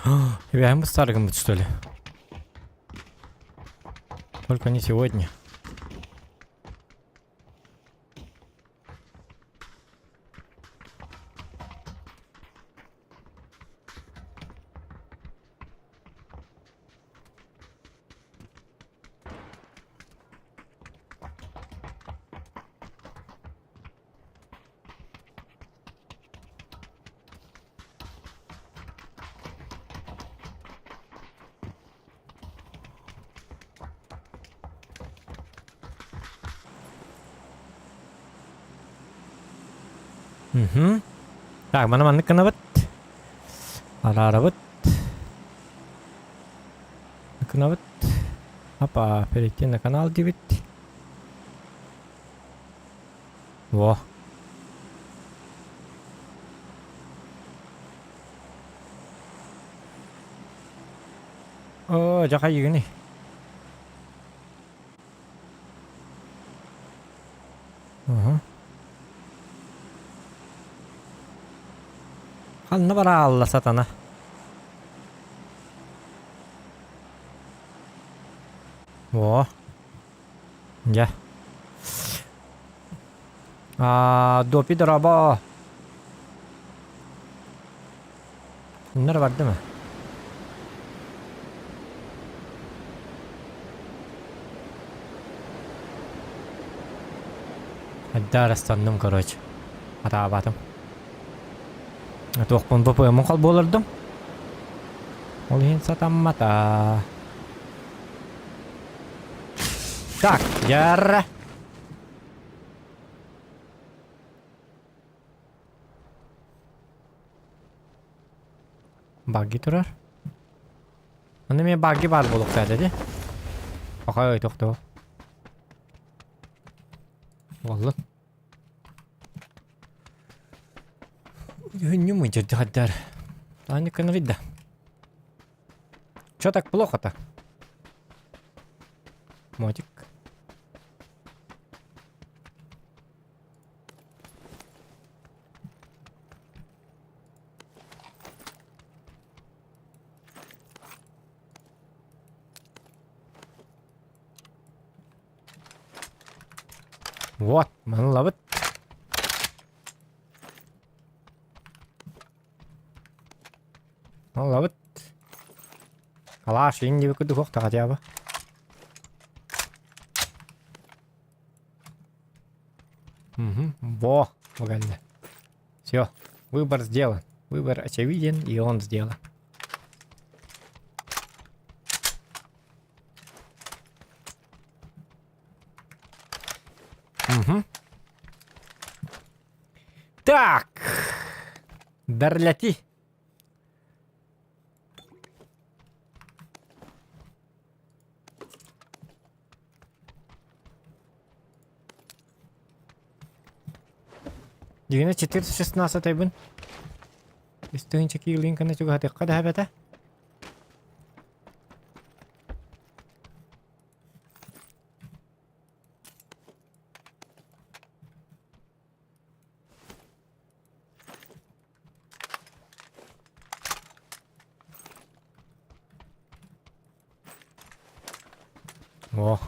Эбээм быстаары гыммыт что ли? Только не сегодня. Угу. Так, маны маннык гынабыт. Араарабыт. Гынабыт. Опа, перейти на канал диэбит. Во. Оо, дьэ хайыгыный? Уһу. Ханна бараалла сатана? Во. Дьэ. Аа, допи дорообо. Bunlar var değil mi? Арыстанным, короче. Атаабатым. Туохпун ППМ хол буолардым. Ол иһин сатаммата. Так, дьара. Багги турар. Аны мен багги бар буолуохтаах этэ дии. Пока тохтоо. Буоллун. Үһүннүм дьэрдихаддар. Таня кынырыйда. Чё так плохо-то? Мотик. Вот, маны ылабыт. Ылабыт. Алаш, иң диэбит курдук суох хотя бы. Угу. Во, угадали. Все, выбор сделан. Выбор очевиден, и он сделан. Угу. Так. Бэрлэти. Дьиҥинэ 416-бын. Үс тыһыынча киилиҥканы чугаһатыахха да эбэтэ. О.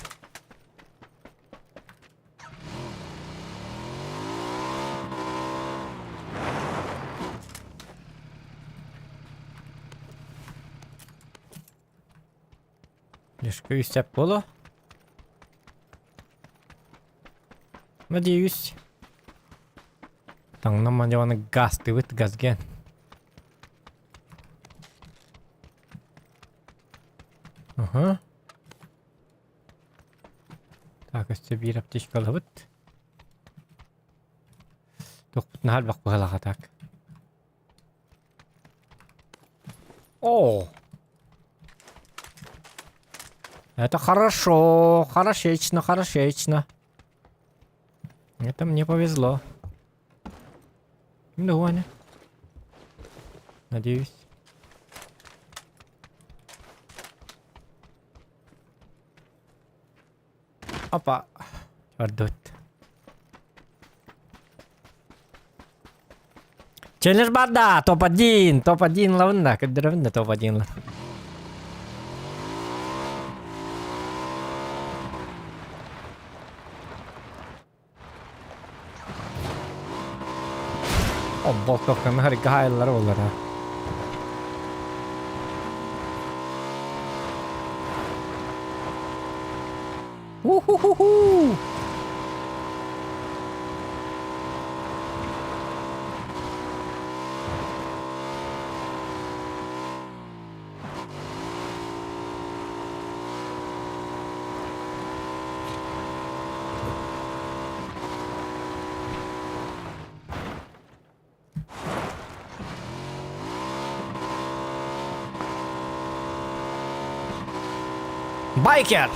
Лишка үс буолуо. Надеюсь. Таҥнан мадьаланы газтыыбыт газген. Ага. Так, өссө биир аптечка ылабыт. Туохпутун хаалбах быһалаха так. О! Это хорошо, хорошечно, хорошечно. Это мне повезло. Ну, Ваня. Надеюсь. Опа. Ордут. Челлендж бар да, топ-1, топ-1 ылабын да, көрдөрөбүн да топ-1 ылар. Обболтохтон харга хаайыллар буоллар. У-ху-ху-ху! Байкер!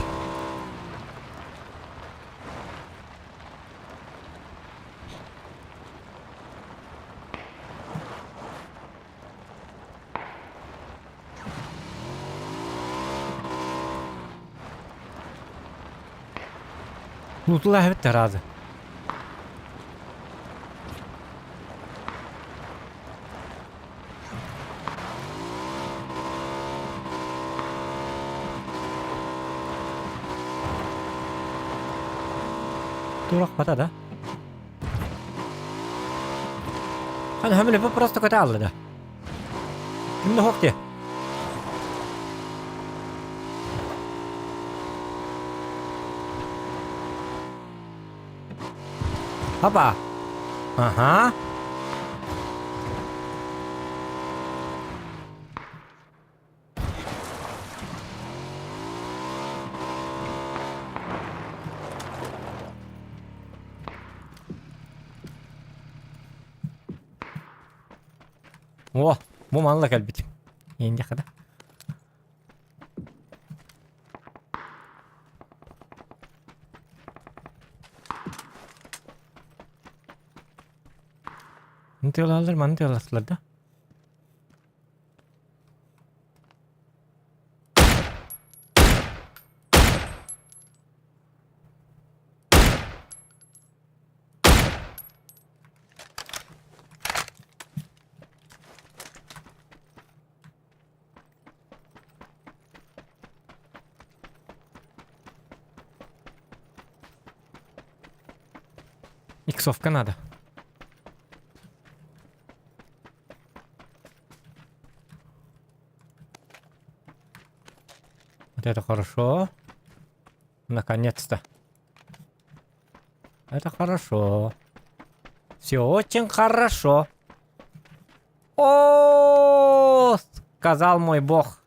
Лутла эбит разы. Турах бата да? Хан хөмөлөпө просто көтө алды да. Кимде хок де? Опа. Ага. О, бу манла кэлбит. Индиха да. Мантыалалар, мантыаласлар да. Иксовка надо. Вот это хорошо. Наконец-то. Это хорошо. Все очень хорошо. О, сказал мой бог.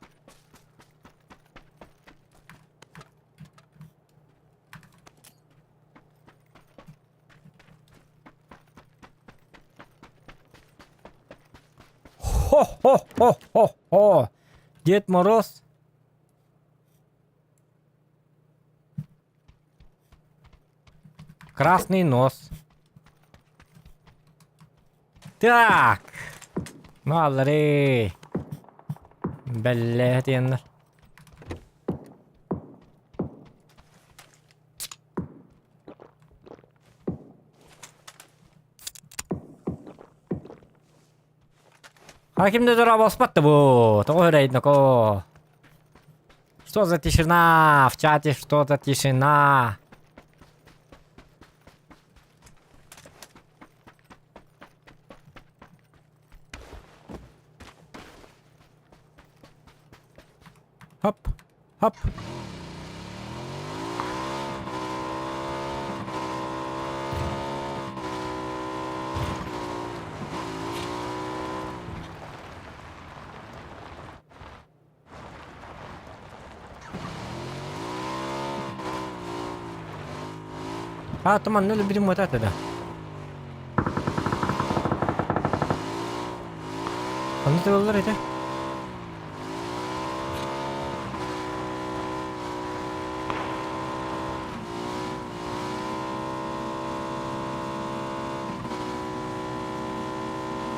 Хо-хо-хо-хо-хо. Дед Мороз. Красный нос. Так. Маллары. Бэллэ диэннэр. Хакимде тура боспатты бу. Тоҕо үрэйдноко. Что за тишина? В чате что за тишина? Хоп, хоп. А, туман, ну любим вот это, да. Онно тыыллар этэ.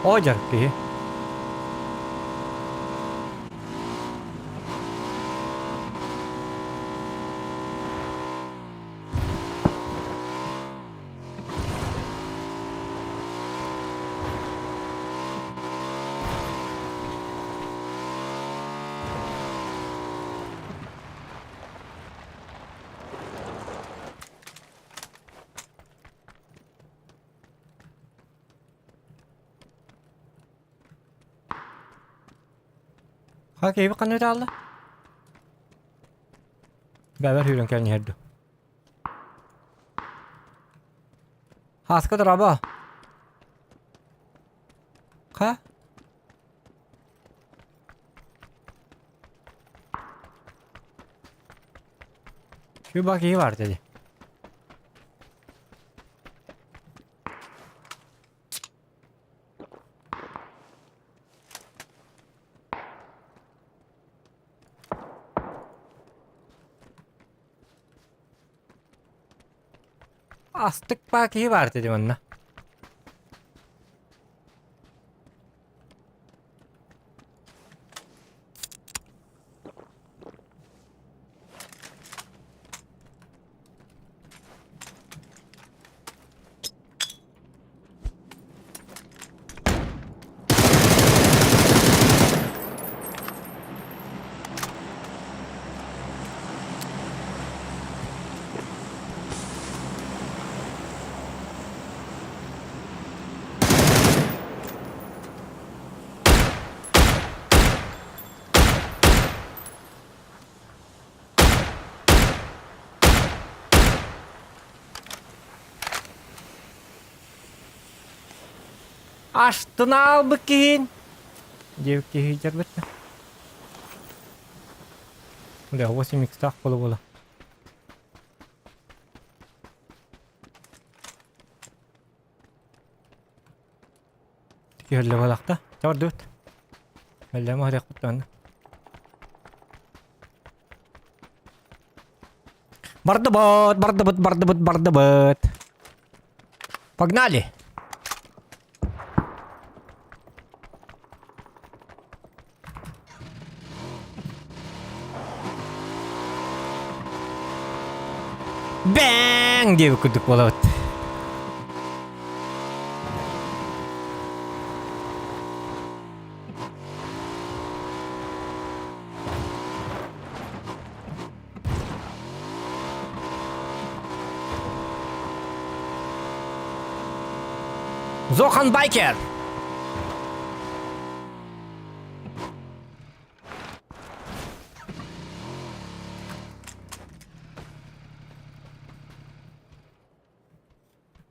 Одер киһи. Ха киһибит ханна ытаалла? Бэбэр сүүрэн кэлэн иһэр дуу. Хааска дорообо. Ха? Şu bak iyi var dedi. Астык баа киһи баар этэ манна. Астына албыт киһин диэбит киһи дьарбыт Бля, 8 икстаах буола-буола. Киһиллэ буолахта. Чордут. Мэллэм оһорехпут даҕаны. Бардыбыт, бардыбыт, бардыбыт, бардыбыт. Погнали! Бэҥ диэбит курдук буолабыт. Зохан Байкер!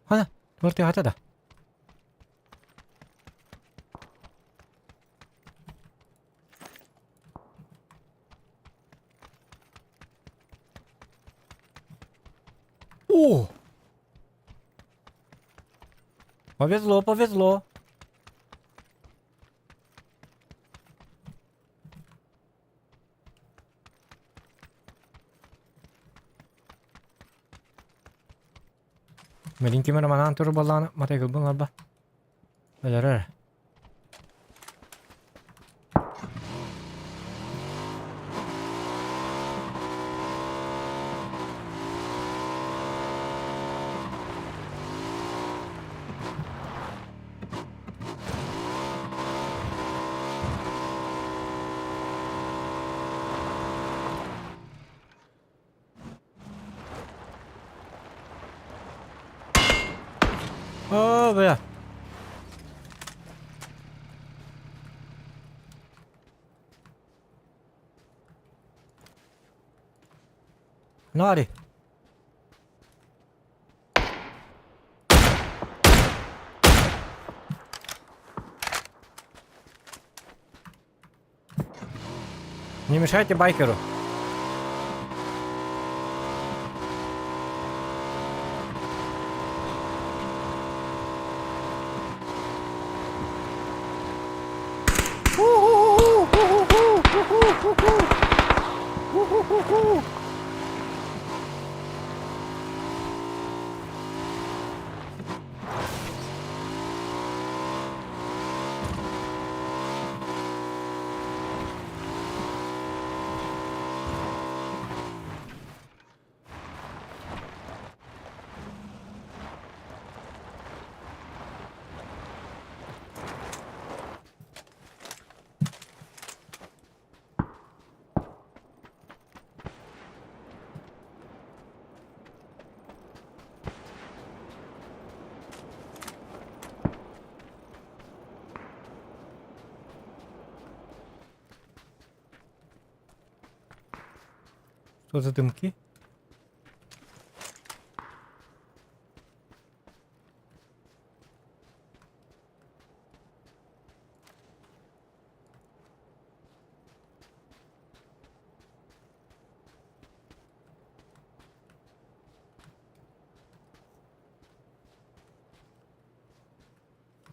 Хана, туорты хата да. О! Повезло, повезло. Мэлин ким эрэ манаан турар буоллаҕына матайгылбын ыларба. Өлөрөр. Оо, бля. Нари. Не мешайте байкеру. Что за дымки?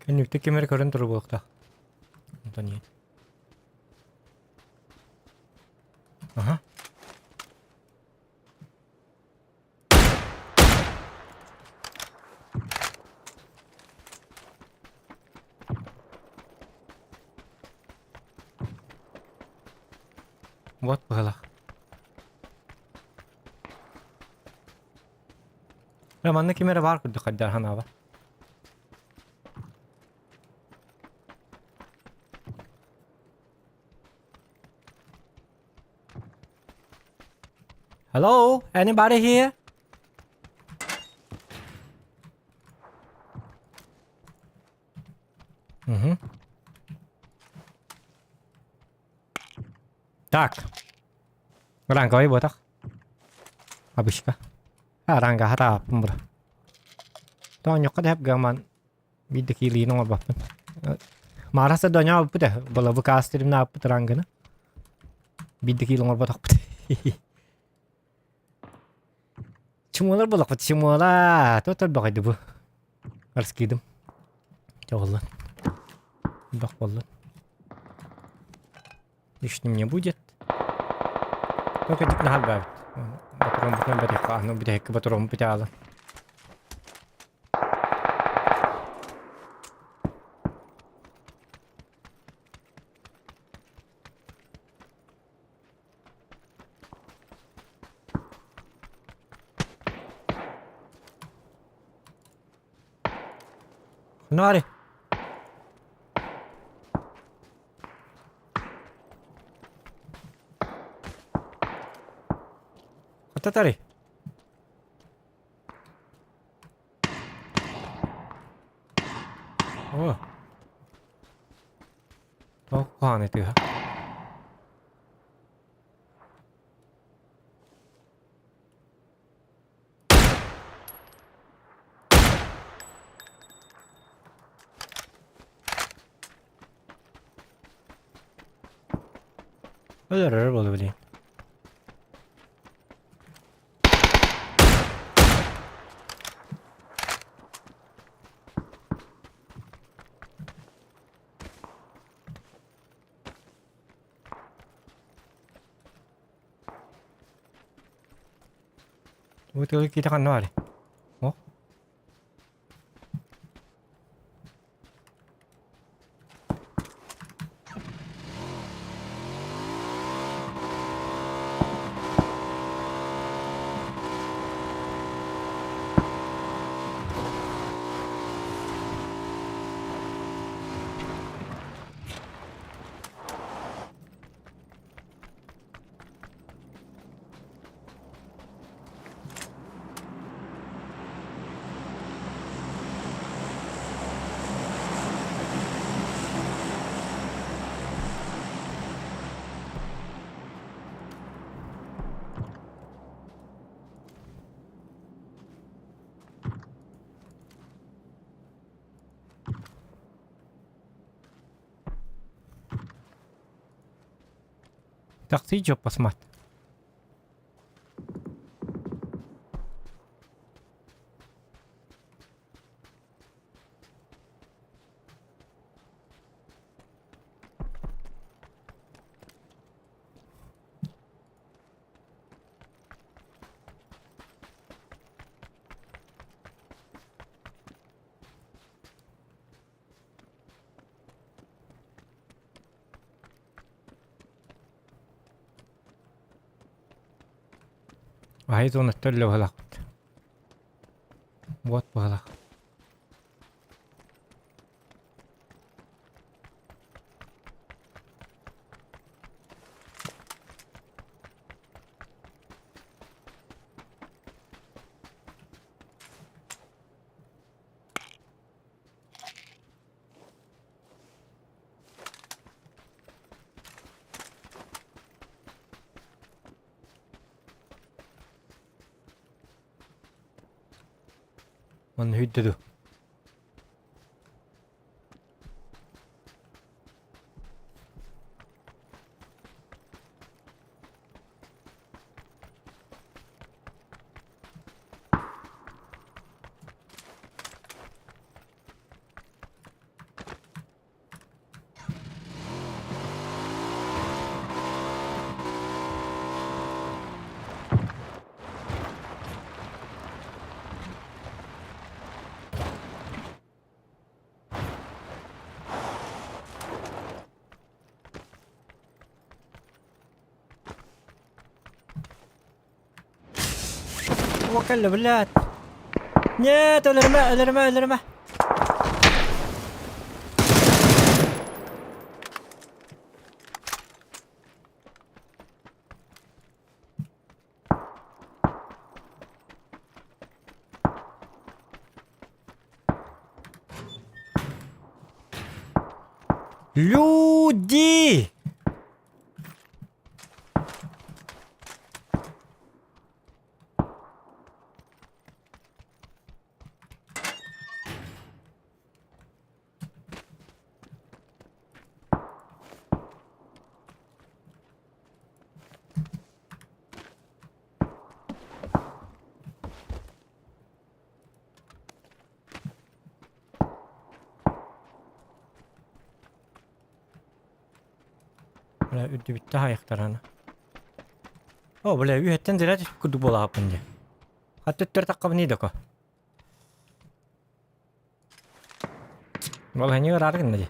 Кэннүктэ ким эрэ көрөн турар буолуохтаах. Онтон нет. Ага. Вот быһалах. Э, манна ким эрэ баар курдук хайдах санаабат. Hello, anybody here? Угу. Так. Ранговый буотах. Обычка. А, ранга хатааппын бура. Тоонньоххо да гаман биир киилиин оҥорбоппун. Маараса доньообуппут э, балабы каастырымна ааппыт ранганы. Биир да киил оҥорботохпут. Чумуолар булахпыт, чумуола. Туох торбоҕойду бу? Арскидым. Чоҕуллан. Бах боллун. Лишним не будет. Только дик наһал баабыт. Батуром бутун бэтихха, аны бүтэһикки батуром бүтаалы. Нари. Хататари. О. Тоох куһаҕанай тыаһа. Өлөрөр буолуо билигин. Бу тыалы киитэ ханна баарый? О. Такси дьоппосмат. Аһай зонаттар үлэ быһалаахпыт. Вот быһалаах. Манна сүүрдэ дуу? О, кэллэ, блядь. Нет, өлөрүмэ, өлөрүмэ, өлөрүмэ. Люди! Бля, үрдүбүттэ хаайыктарана. О, бля, үһэттэн дирэ курдук буолааппын дии. Хат өттөр таххабыный доко. Ол ханьы ыраары гынна дии.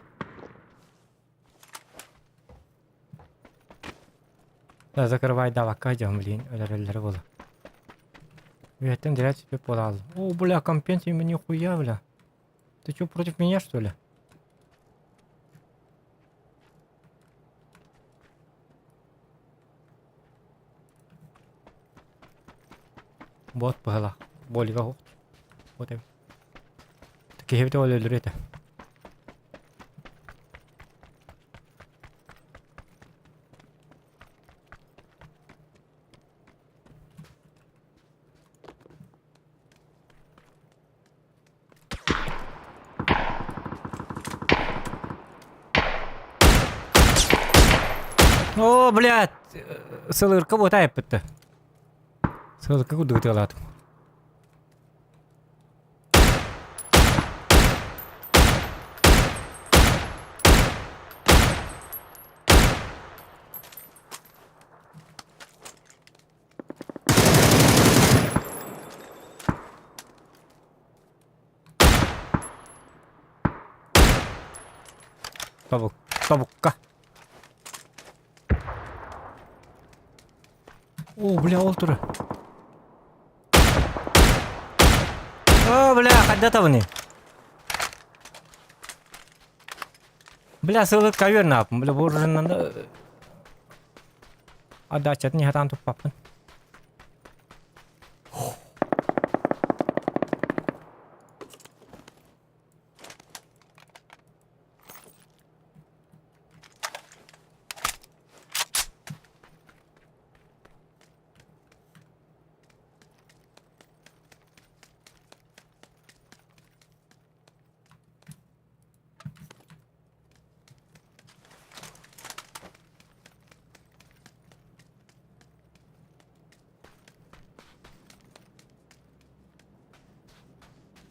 Да, закрывайдаабакка дьон, блин, өлөрөллөрө буолуо. Үһэттэн дирэ түспүт буолааллым. О, бля, компенсия нихуя, бля. Ты чё, против меня, что ли? Бот быһыла. Болига хух. Вот эбит. Киһибит ол өлөр этэ. О, блядь! Сылырка буота эппитте. Сылырка курдук ытыалаатым. Тобук, тобукка. О, бля, ол турар. О, бля, хайда табыный? Бля, сылыт ковер нааппын. Бля, бу оружинан Отдачатын хатаан туппаппын.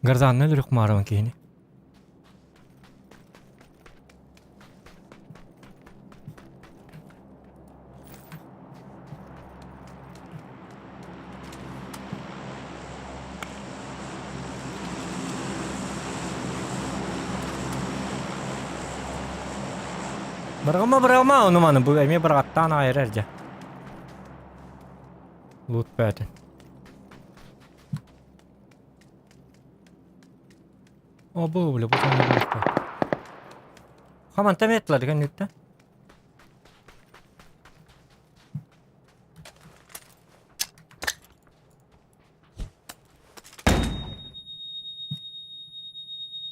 Гражданнай өлөрүк маарабын киһини. Бырҕыма бырҕыма ону маны бу эмиэ бырҕаттаан аайырар дьэ. Лут бээтин. О бу бля бу Хаманта метлар кэнниттэн.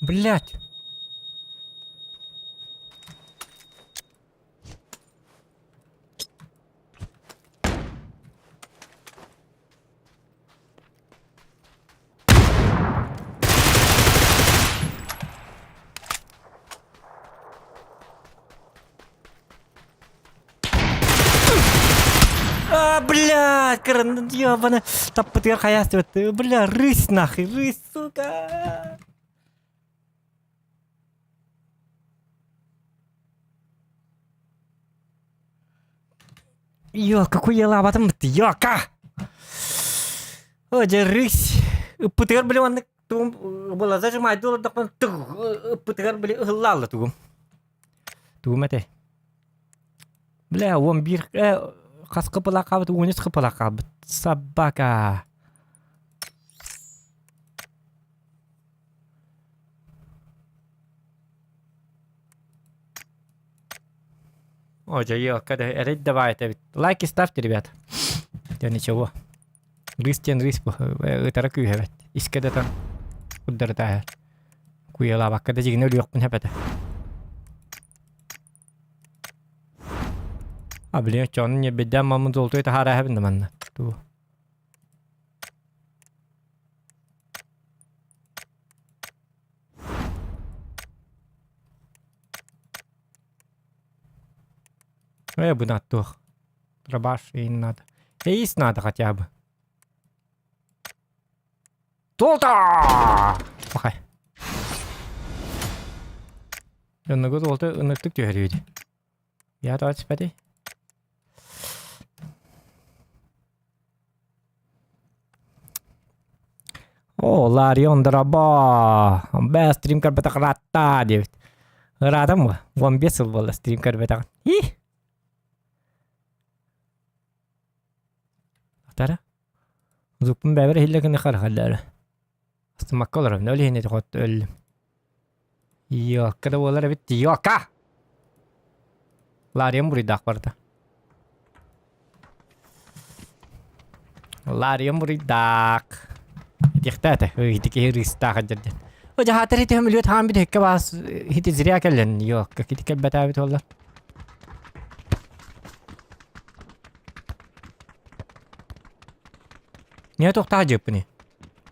Блять! А, блядь, кырын, ёбана, таппытыгар хайаас диэбит. Бля, рысь нахуй, рысь, сука. Ёлка, куйалаабатым бытты, ёлка! О, дьэ, рысь. Ыппытыгар, били, маннык тугум была зажимай олордохпун туг ыппытыгар, били, ыһыллаалла тугум. Тугум этэй? Бля, 11 хас кыпылаах хаалбыт, 13 кыпылаах хаалбыт. Собака. О, дьайыакка да эрэй давай этэбит. Лайки ставьте, ребят. Я ничего. Рыс диэн рыс бу. Ытара күүһэбэт. Искэ да тан курдарытааһар. Куйалаабакка да дьигинэ өлүөхпүн хэпэтэ. А, блин, чон не беда, мамын золотой таһаараһабын да манна. Ту. Э, бу туох. Дробаш и надо. Эйс надо хотя бы. Туолта! Окей. Оннугу туолта ыныртык түһэрүүдү. Я түспэти. О, Ларион дорообо! Бээ стрим көрбөтөх ыраатта диэбит. Ыраатам бу. 15 сыл буолла стрим көрбөтөҕүн. И! Атара. Зуппун бэбэр иһиллэ гына харахаллара. Астымакка олоробун. Ол иһин ити хот өллүм. Йокка да буолар эбит. Йокка! Ларион буруйдаах барда. Ларион буруйдаах. Итихтээтэ. Ити киһи рыстаах дьэрден. О жаһаатар ити хөмүлүөт хаан бит хекке баас хити зря кэллен. Йокка кити кэлбэтээбит оллар. Не тохтаа дьыппыни.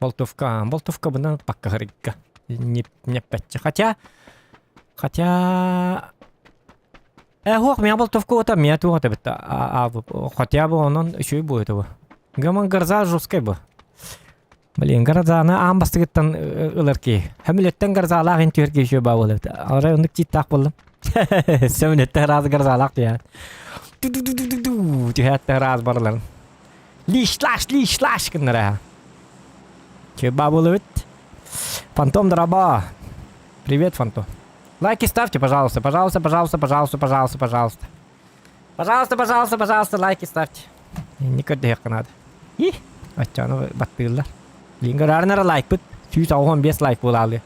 Болтовка, болтовка бынан паккахарыкка. Не не пәтче. Хотя хотя Э, хуох, меня болтовка ота, меня туох это а, а, хотя бы онон үчүгэй буо это Гаман гроза жесткай бу. Блин, грозаны аан бастыгыттан ылар ки. Хөмүлөттен грозалаах ин түһэр киһи баа буолар. Арай оннук читтаах боллум. Сөмүлөттен раз грозалаах түһэр. Түһээттен раз барыларын. Лиш-лаш, лиш-лаш гыннара. Че баа буолабыт. Фантом дорообо. Привет, Фантом. Лайки ставьте, пожалуйста, пожалуйста, пожалуйста, пожалуйста, пожалуйста, пожалуйста. Пожалуйста, пожалуйста, пожалуйста, лайки ставьте. Не көрдөһүөххэ наада. И, оччону баттыыллар. Лингерарнара лайкпыт. 195 лайк буолаалы.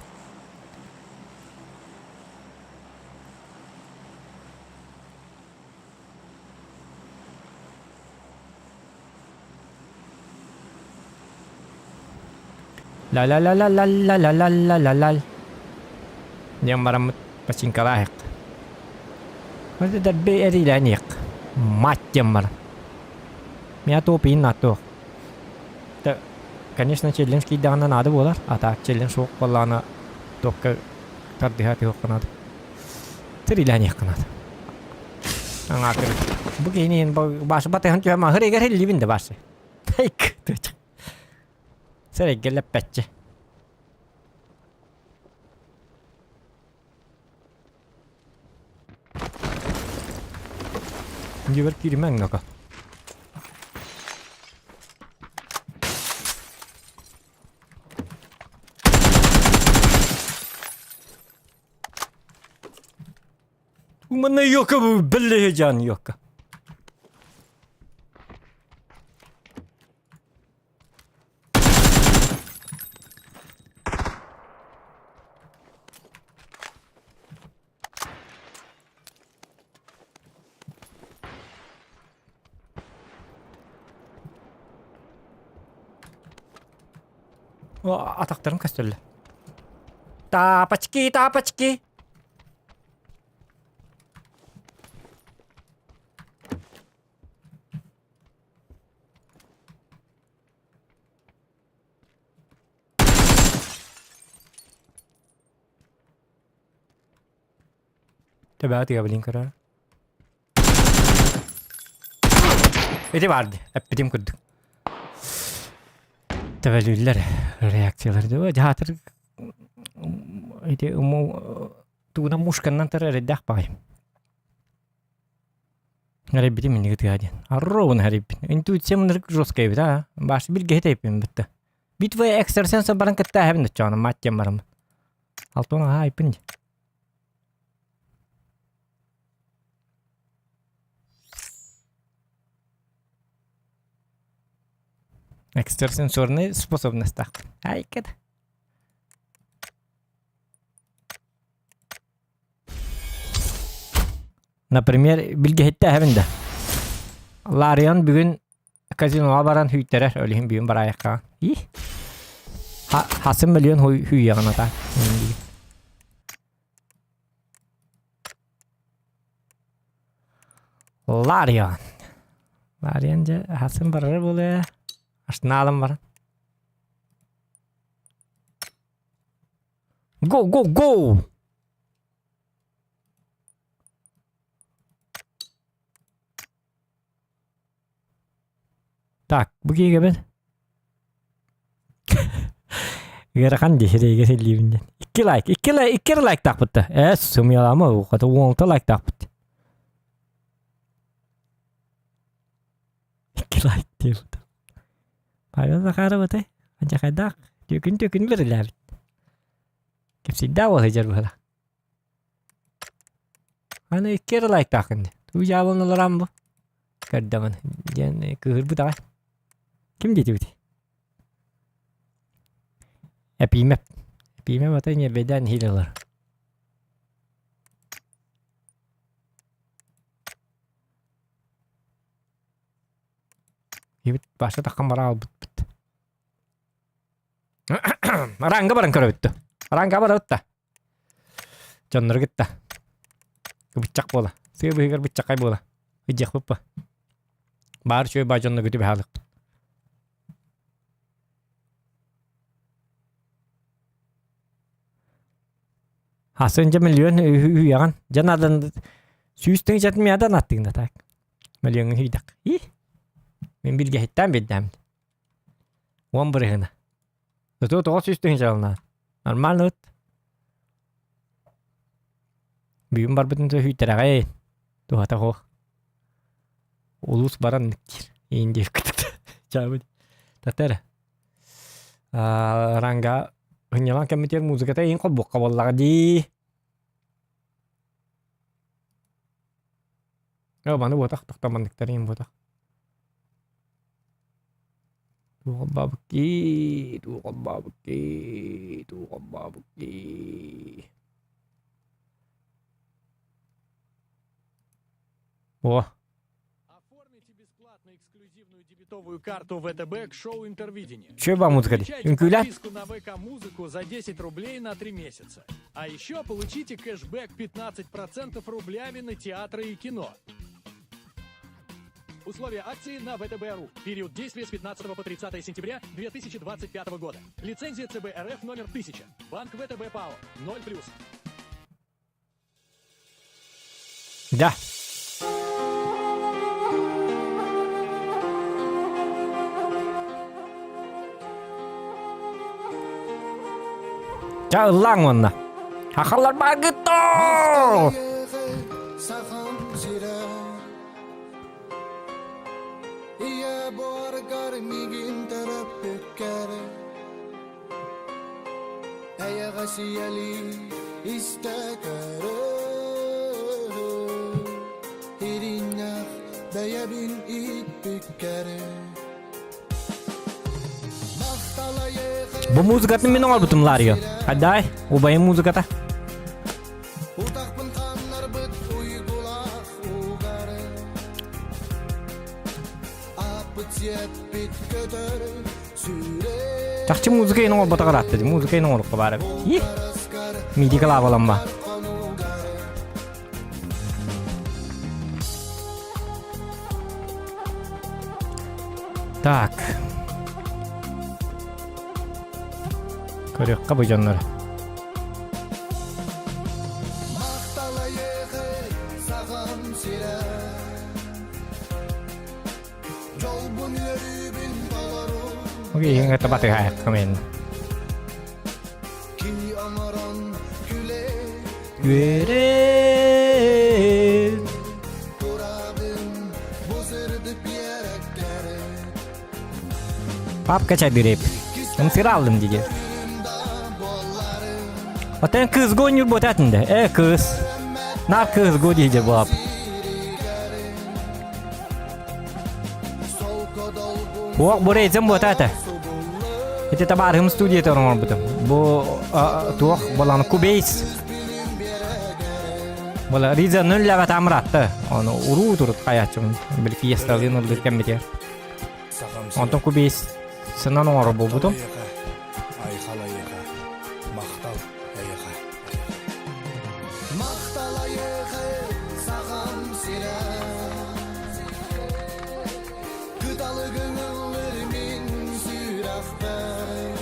Ла-ла-ла-ла-ла-ла-ла-ла-ла-ла. Диэн бараммыт пачинкалаах. Вот это эриилэниэх. Мать диэн баран. Меня топиин нааттуох. Конечно, челлендж киирдэҕинэ наада буолар. А так челлендж суох буоллаҕына топка тардыһа түһүөххэ наада. Тириилэниэххэ наада. Аҥаакыр. Бу киһини иһин башы батыһан түһэн маһыр эгэр хиллибин да башы. Тайк. Сэрэггэ лэппэччи. Дьиэбэр кииримэҥ нока. Манна йока биллиһи жан йока. Атахтарым көстөллө. Тапочки, тапочки. Төбөҕө тыга билин көрөр. Ити баар дии, эппитим курдук. Төбөлүүллэр реакциялар дуу. Дьаатыр ити тугунан мушканнан тар эрэйдээх баҕайым. Эрэйбитим инниги тыа диэн. Арровун эрийбин. Интуициям ынырык жесткая эбит аа. Баш билгэһит эйпин бытта. Битва экстрасенса баран кытта эһэбин оччоҕуна мать диэн бараммын. Алтон аһаа айпын дии. Экстрасенсорный способностаахпын. Айкада. Например, билгэһиттээһэбин да. Ларион бүгүн казиноға баран хүйтэрэр, ол иһин бүгүн бараайахха. Ih. Хасым миллион хүүйэҕин ата. Ларион. Ларион дьэ хасым барара буолуо. Астынаалым баран. Go, go, go! Так, бу киһигэбин. Ыарахан дии сирэйгэ силлиибин диэн. Икки лайк, икки лайк, икки эрэ лайктаахпыт да. Ээ, сымыйалаама, хата уонта лайктаахпыт. Икки лайк диэбит. Павел Захаров этэй, адьахайдаах, түөкүн-түөкүн бэрилээбит. Кэпсийдээх буола сылдьар быһыылаах. Аны икки эрэ лайктааххын дии. Тугу дьаабылын олорон бу? Көрдөҕүн диэн кыыһырбыт аҕай. Ким диэтибит? Эпиимэп. Эпиимэп ата ньиэрбэйдээн иһиилэ ылар. Ибит баша таххан бара албыппыт. Аранга баран көрөбүттү. Аранга барабыт да. Дьоннору кытта. Быччак буола. Сыа быһыгар быччакай буола. Ыдьыахпыт ба. Баар үчүгэй баа дьонно күтү баһаалыкпыт. Асын дьэ миллион үүйэҕин. Дьэ надан сүүс тыһыынчатын миэхэ аттыгын да так. Миллиоҥҥа үүйдэх. И Мин билгэһиттээн биэрдэм. Уон бырыһына. Зато 900 тыһыынчалана. Нормально ыт. Бүгүн барбытын сөһүйтэрэҕэй. Туһата суох. Улуус баран диир. Иин диэбиккит. Чаабыт. Татар. Ранга ынньалаан кэммитигэр музыката иин холбуохха буоллаҕа дии. Оо, маны буотах, тохтомоннуктар иин буотах. Туох Туох Туох О! Оформите бесплатно эксклюзивную дебетовую карту ВТБ к шоу «Интервидение». Че вам музыка? Получайте Үҥкүүлээн? подписку на ВК-музыку за 10 рублей на 3 месяца. А еще получите кэшбэк 15% рублями на театры и кино. Условия акции на ВТБ.ру. Период действия с 15 по 30 сентября 2025 года. Лицензия ЦБ РФ номер 1000. Банк ВТБ ПАО. 0+. Да. Ча ыллааҥ уонна. Хахаллар бааргыттоо! Сахам сирэ Ийэ буоргар миигин төрөппүккэр Эйэҕэс ийэлии истэ көрөр Ириннэх бэйэбин ииппиккэр Бу музыкатын мин оҥорбутум Ларио. Хайдай, убайым музыката. Утахпын ханнарбыт уйгулаах угары Аппыт сиэппит көтөр Чахчы музыка иин оҥорботох ыраатта дии. Музыка иин оҥорукка баар эбит. Ih! Мидика лаабаламма. Так. Көрүөххэ бу дьоннор. Дьолбун үөрүүбүн толору Окей, это батыһаайахха мен. Кии оҥорон күлэ Үөрэ турабын бу сырдык биэрэккэрэ Папка чайдырып. Ымсыра алдым диге. Отен кызго ойнуур буотаатын да. Э кыз. На кызго диде буап. Уох бурейзен буотаата. Ити табаарыһым студията оҥорбутум. Бу туох болан Cubase. Була Риза нөлләбә тамыратты. Оны уруу турут хаячым. Бил фиесталын ылдыр кэммитер. Онтон Cubase сынан оҥорор буолбутум. Айхал айыха, махтал айыха. Махтал айыха, сағам сирэ. Кыталыгың ыллыр мин сүрэхпэр.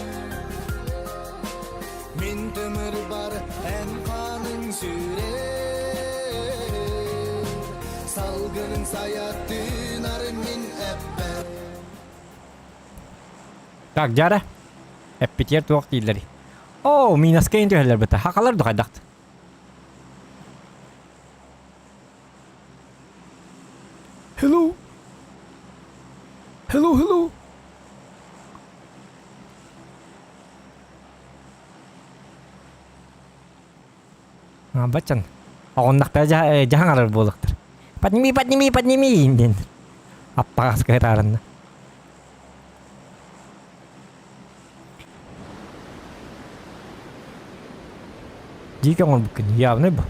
Мин тымыр бар эн ханың сүрэр. Салгының саятынар мин эппэр. Так, дьара. Эппитиэр туох дииллэрий? Оо, минаска иин түһэллэр быта. Хахалар да хайдахт. Hello. Hello, hello. Баччан. Оҕоннохтор дьаһаҥ арар буолуохтар. Подними, подними, подними диэн. Аппаҕас кыһытаарынна. Диики оҥорбуккун, явно бу.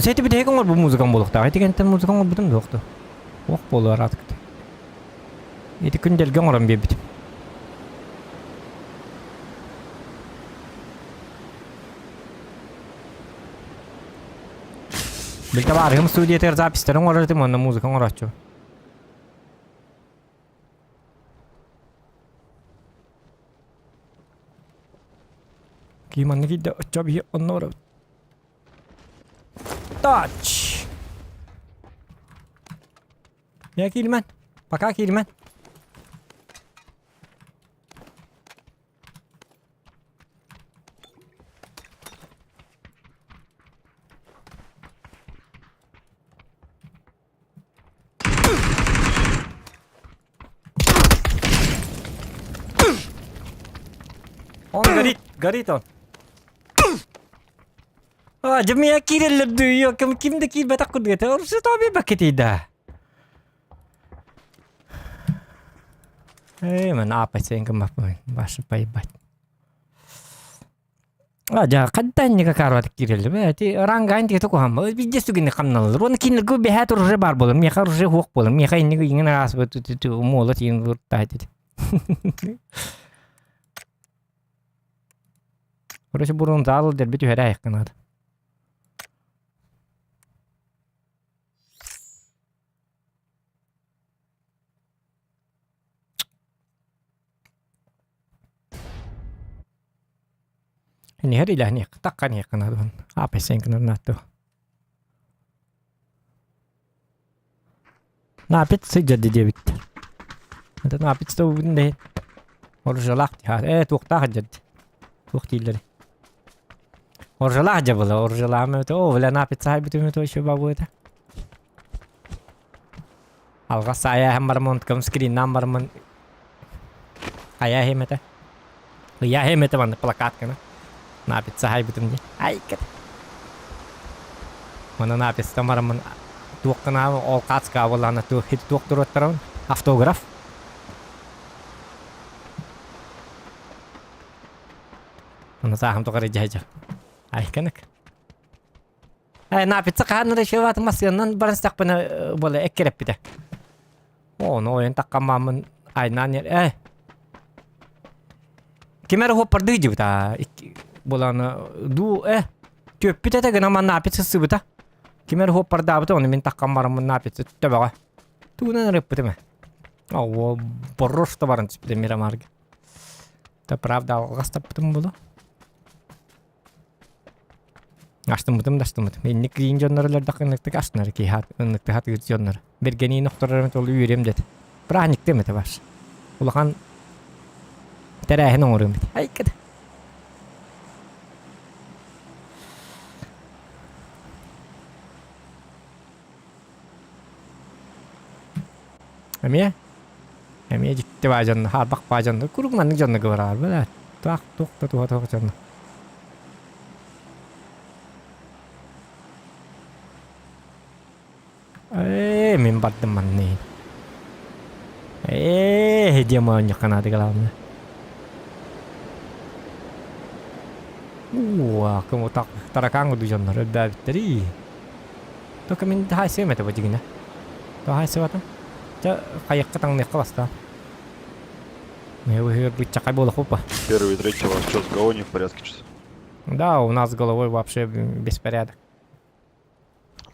Сети бүтэһик оҥорбут музыкам буолуохтаах. Ити кэнниттэн музыка оҥорбутум суох дуо? Ох буолуо араатыкты. Ити күндэлгэ оҥорон биэрбитим. Бил табаарыһым студиятыгар записьтарын оҥорор этим уонна музыка оҥорооччу. Ким манна киирдэ оччо биһи онно барабыт. Тач! Я киирмэн. Пока киирмэн. Он горит, горит он. А, дьэ киирэллэр дуу, ким ким да киирбэтэх курдук этэ. Орсу таби бакетида. Эй, мен апа сен кыммаппын, башы поебать. А, дьэ, хантан карват киирэллэр. Эти рангаан тиэтэ куһамма. Биирдэ сүгүнү хамналлар. Уонна кинилэргэ бэһээт оружие баар буолар. Миэхэ оружие суох буолар. Миэхэ инник иҥин ааспыт муола тиин выртаат ити. Короче, бурун заал дерби түһэрэ айыккынаат. Ниһэр илэһниэх такканиэх гынабын аапайсайын гынарнаатту. Наапит сыдьарды диэбит. Это наапит стовубун да Оржалаах э туохтаах дьэрди. Туох дииллэр. Оржалаах дьэ была оржалаам это о бля наапит саайбытым это еще бабу это. Алҕас айааһын бараммын скриннаан бараммын айааһым этэ. Ыйааһым этэ маннык плакатканы. Напиться хайбытым дии. Ай кэт. Манна напицтан бараммын туохханаабы ол хаацка буоллаҕына туох туох туруоттарабын автограф. Аны сааһым тухары дьэ Ай кэнек. Наапица хаһан эрэ шеватын массыынанан баран истэхпинэ буола эккирэппитэ. Ону ойон таккаммааммын айнаан э Ким эрэ хуоппардыы дьибит аа буолааны дуу э түөппүт этэ гына манна наапица сыссыбыта. Ким эрэ хуоппардаабыта ону мин таккам бараммын наапица төбөҕө. Тугунан ырыппытым ээ. Оо боррус да баран түспүтэ Мирамарга. Да правда алҕас таппытым буолуо. Астыммытым да астыммытым. Инник киин дьоннор өлөрдөх ынныктык астынар киһи ынныктык хатыыр дьоннор. Бэргэниин охторор ол үөрүөм дед. Праздниктым это ваш. Улахан тэрээһин оҥоруом эти. Айкыт. Эмиэ эмиэ дьикти баа дьонно, хаарбах баа дьонно, куруук маннык дьонно кыбараар бэлээ. Туох туох да туһа туох дьонно. Ээ, мин бардым манны. Ээ, диэн оонньохха наада главное. Уу, кым таракан курдук дьоннор өлбөөбүттэрий. Только мин хаайсыам этэ бу дьигинэ. То хаайсыбатым. Чэ, хайыахха таҥныахха бастаан. Быччакай буолуохпупа. Первый, третий, у вас что, с головой не в порядке что-то? Да, у нас с головой вообще беспорядок.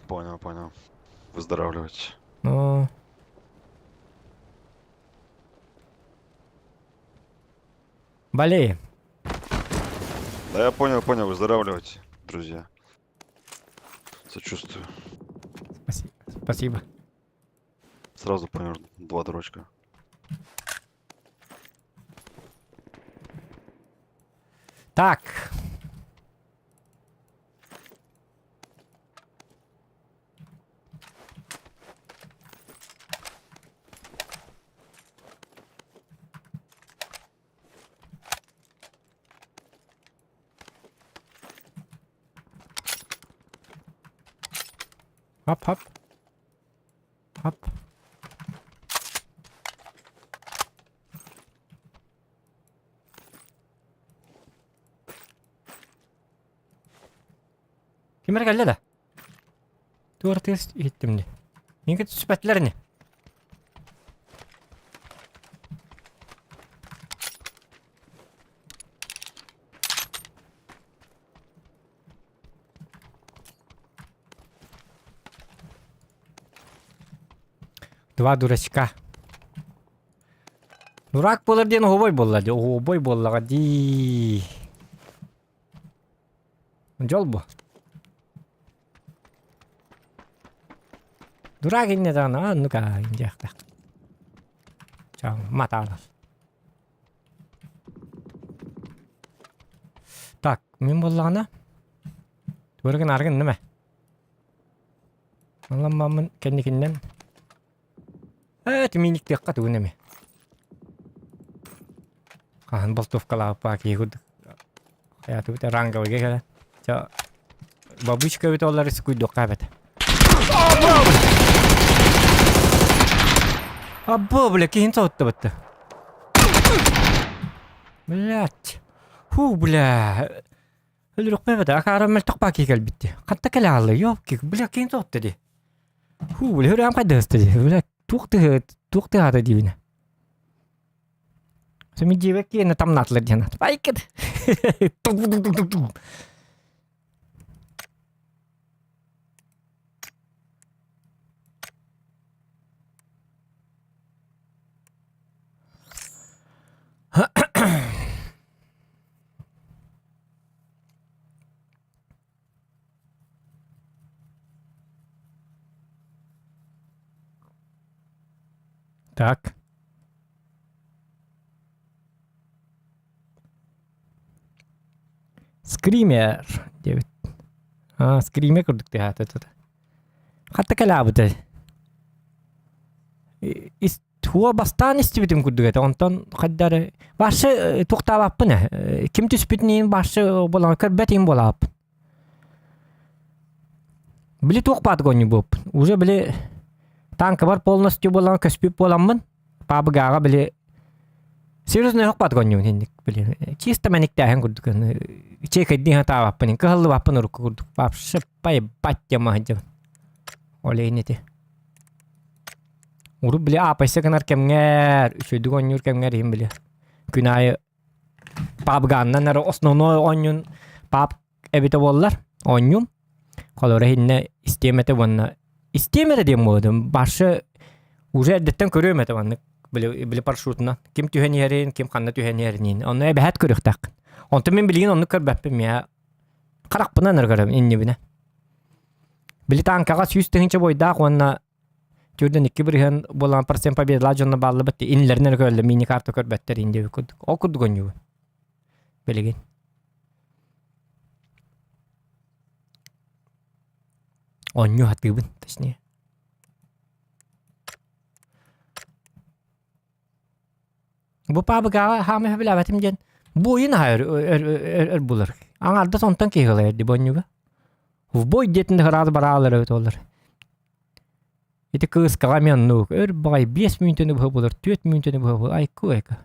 Понял, понял. Выздоравливайте. Ну... Болеем. Да я понял, понял, выздоравливайте, друзья. Сочувствую. Спасибо. Спасибо. Сразу понял, два дурачка. Так. Хоп, хоп. Хоп. Ким эрэ кэллэ да? Туора тыас иһиттим дии. Миигин түспэтилэр ини. Два дурачка. Дурак буолар диэн оһуобай буолла дии. Оһуобай буоллаҕа дии. Дьол бу. Дурак иннэ даҕаны аа оннук аа диэхтээх. Чаҥ матаанар. Так, мин буоллаҕына туора гынаары гынным ээ. Ылламмаммын кэнникиннэн ээ тимииниктиэххэ тугун эмэ. Хаһан болтовкалаабыппаа киһи курдук хайаатыбыт ранговыйга кэлэн чэ бабычка эбит оллары сукуйдуохха эбэтэ. Або, бля, киһин соһуттубутта. Блять. Фу, бля. Өлүрүкпэ эбэтэ, акаара мөлтөх баа киһи кэлбит дии. Ханта кэлэ хаалла, ёпки, бля, киһин соһутта дии. Фу, бля, хөрөм хайдыһыста дии. Бля, туох тыһы, туох тыһаата диибинэ. Сэмин дьиэбэр киэнэ тамнаатылар диэн Айкыт. Так. Скример диэбит. Аа, скример курдук тыаһаата тута. Хатта кэлээбитэй? Ис туо бастаан истибитим курдук этэ. Онтон хайдары башы туохтаабаппын ээ. Ким түспүтүн башы буолан көрбөт им буолааппын. Били туох баат гонньубуппун. Уже били танкабар полностью буолан көспүт буоламмын пабыгааҕа били серьезно өһөх баат гонньубун инник били чисто мэниктээһин курдук чекайдыы хатаабаппын кыһаллыбаппын урукку курдук вообще поебать тема сылдьабын ол иһин ити урут били аапайса гынар кэмҥэр үчүгэйдик оонньуур кэмҥэр иһин били күн аайы пабгааннан эрэ основной оонньуун паб эбитэ буоллар оонньуум холобура иһиннэ истиэм этэ уонна истиэм эрэ диэн буолуо баршы уже эрдэттэн көрүөм этэ маннык били били парашютунан ким түһэн иһэрин ким ханна түһэн иһэрин онно эбэһээт көрүөхтээххин онтон мин билигин оннук көрбөппүн миэхэ. Харахпынан эрэ көрөбүн иннибинэ. Били танкаҕа 100 000 бойдаах уонна 42 бырыһыан буолан процент победалаах дьонно бааллыбыт иннилэрин эрэ көрөллөр мини-карта көрбөттөр инди курдук. Ол курдук оонньуубун. Билигин. Оонньуу сатыыбын, точнее. Бу паабыкаҕа хаамыһа билээбэтим диэн буойун аһа өр, өр, өр, өр булар. Аҥаардас онтон киһи ылар дии бонньуга. В бой диэтин ыраат бараалар эбит олар. Ити кыыскаҕа эмиэ оннук өр баҕай 5 мүнүүтэни быһа булар, 4 мүнүүтэни быһа булар, айку айка.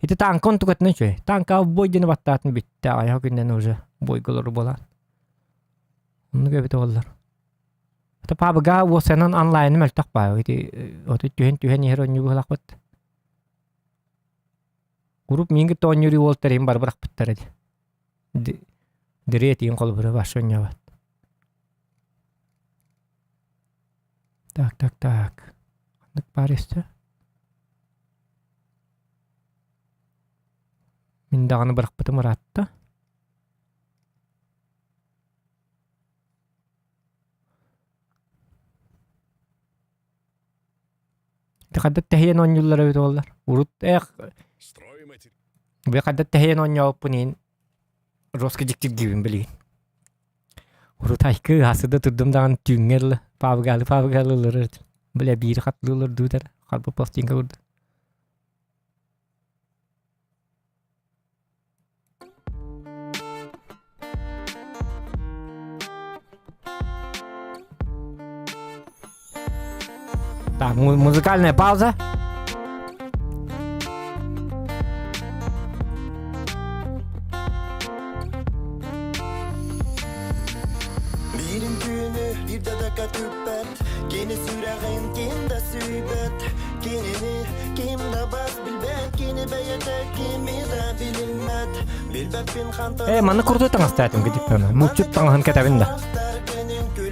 Ити тааҥка онтукатынан үчүгэй. Тааҥка в бой диэни баттаатын бүттэ, аҕыйах күннэн уже бойга олору буолан. Оннук эбит оллар. Это пабыга уосанан онлайны мөлтөх баа. Ити оту түһэн-түһэн иһэр онньуу быһалахпыт. Групп миин кытта оонньуур уолтар иһин бары бырахпыттар ди. Дире этиин холобура баш оонньообот. Так, так, так. Ханнык баар өссө? Мин даҕаны бырахпытым ыраатта. Хайдах тэһийэн оонньууллар эбит буоллар. Урут эх бу хайдах тэһийэн оонньообуппун иһин жестко дьиктиргиибин билигин. Урут айкы хасыда турдум даҕаны түүҥҥэ дылы паабыгаалы паабыгаалы ылларар этим. Бля биири хатылыылар дуу дэр харбы пластинка курдук. Так, музыкальная пауза. Биирин түүнү биирдэ да көтүппэт Кини сүрэҕин ким да сүүйбэт Кинини ким да бас билбэт Кини бэйэтэ кими да билиммэт Билбэппин хантан Э, манна курдук таҥастаатым кидип Муччут таҥаһын кэтэбин да.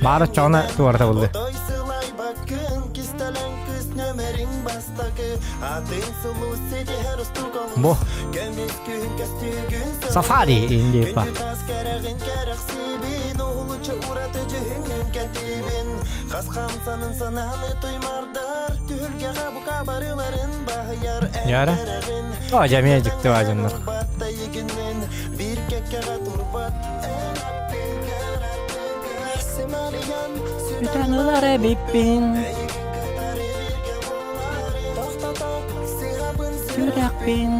Баара чоҕуна туората булды. Отой сылайбаккын кистэлэҥ кыс нөмериҥ бастакы Атын сулус ситиһэр устук Бу. Көмүс күһүн көстүүгүн Сафари индиепа. Күндү тас кэрэҕин кэрэхсиибин Уһулуччу ураты дьүһүҥҥүн кэтиибин Хас хамсанын санааны туймардар Түһүлгэҕэ бука барыларын баһыйар Яра. Эн О, дьэ, дьикти баадьаннар. Баттайыгынын биир кэккэҕэ турбат Эн аттыгар аттыгар симэлийэн Бүтэн ылар эбиппин. Эйигин кытары бииргэ буолаары Тохтото сыһабын Сүрэхпин.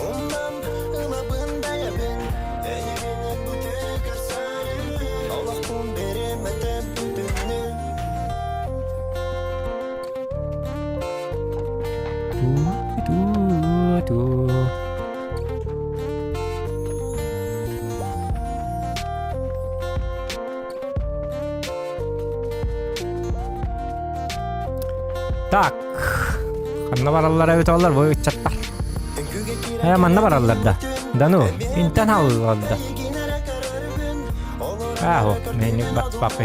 Умнан ылабын бэйэбин Эйигин бүтүрү көрсөрү Олохпун биримэтим бүтүннүү Ту-ту-ту. Так, ханна бараллар эбит олар бу ыччаттар. Э, манна бараллар да. Да ну, интен аллар да. Аһо, мени бат папа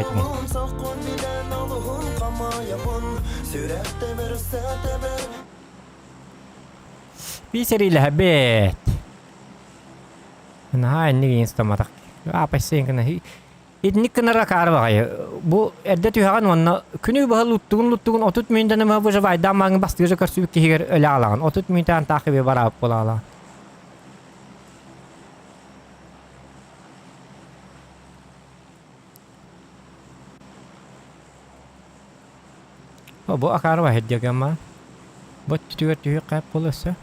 Биисэриилэһэбит. Наһаа инник инстаматах. Аапайсыйын гына. Итинник гынара каары баҕайы. Бу эрдэ түһэҕин уонна күнү быһа луттугун луттугун 30 мүнүүтэн ымыһа выживайдаан мааҥы бастыыры көрсүбүт киһигэр өлө аалаҕын. 30 мүнүүтэн таах иби бараабыт буолаалаҕын. Бу акаары баһырдьагама. Бу өттүгэр түһүөххэ буол өссө.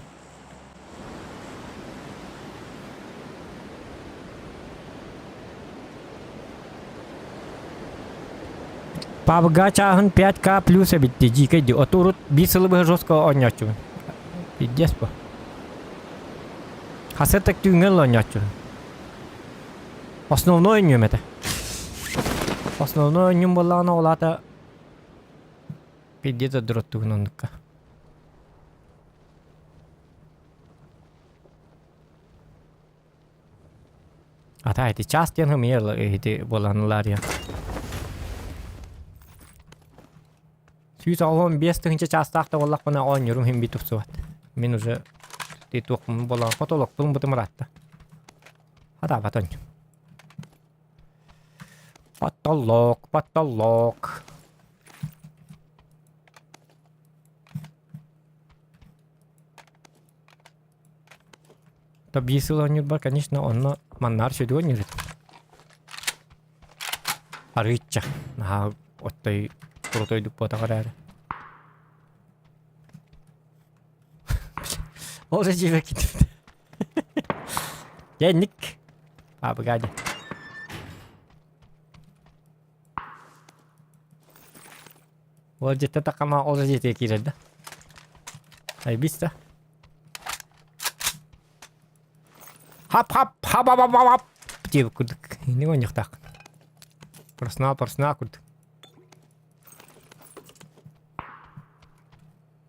Пабга чааһын 5К плюс эбит дии, дьиикэй дии. Оту урут биир сылы быһа жестко оонньооччубун. Пиздец бу. Хасыр так түүҥҥэ ыла оонньооччубун. Основной оонньуом этэ. Основной оонньуум буоллаҕына ол аата пиздец дроттугун оннукка. Ата ити час диэн хымыйа ити буолан ылаарыйа. 185 тыһыынча чаастаах да буоллахпына оонньуурум иһин биир тупсубат. Мин уже ти туохпун буолан хотолокпун бытым ыраатта. Хатаабат оонньуу. Потолок, потолок. То биир сыл оонньуурбар, конечно, онно маннаар сүдү оонньуур этим. Арыычча. Наһаа оттой крутойдук буотах эрээри. Ол же дьиэбэр киирдим. Дьэ, инник. А, погоди. Ол дьиэттэ такама ол же дьиэтигэр киирэр да. Айбис да. Хап-хап, хап-хап-хап-хап диэбит курдук. Инник оонньуохтааххын. Проснаа, проснаа курдук.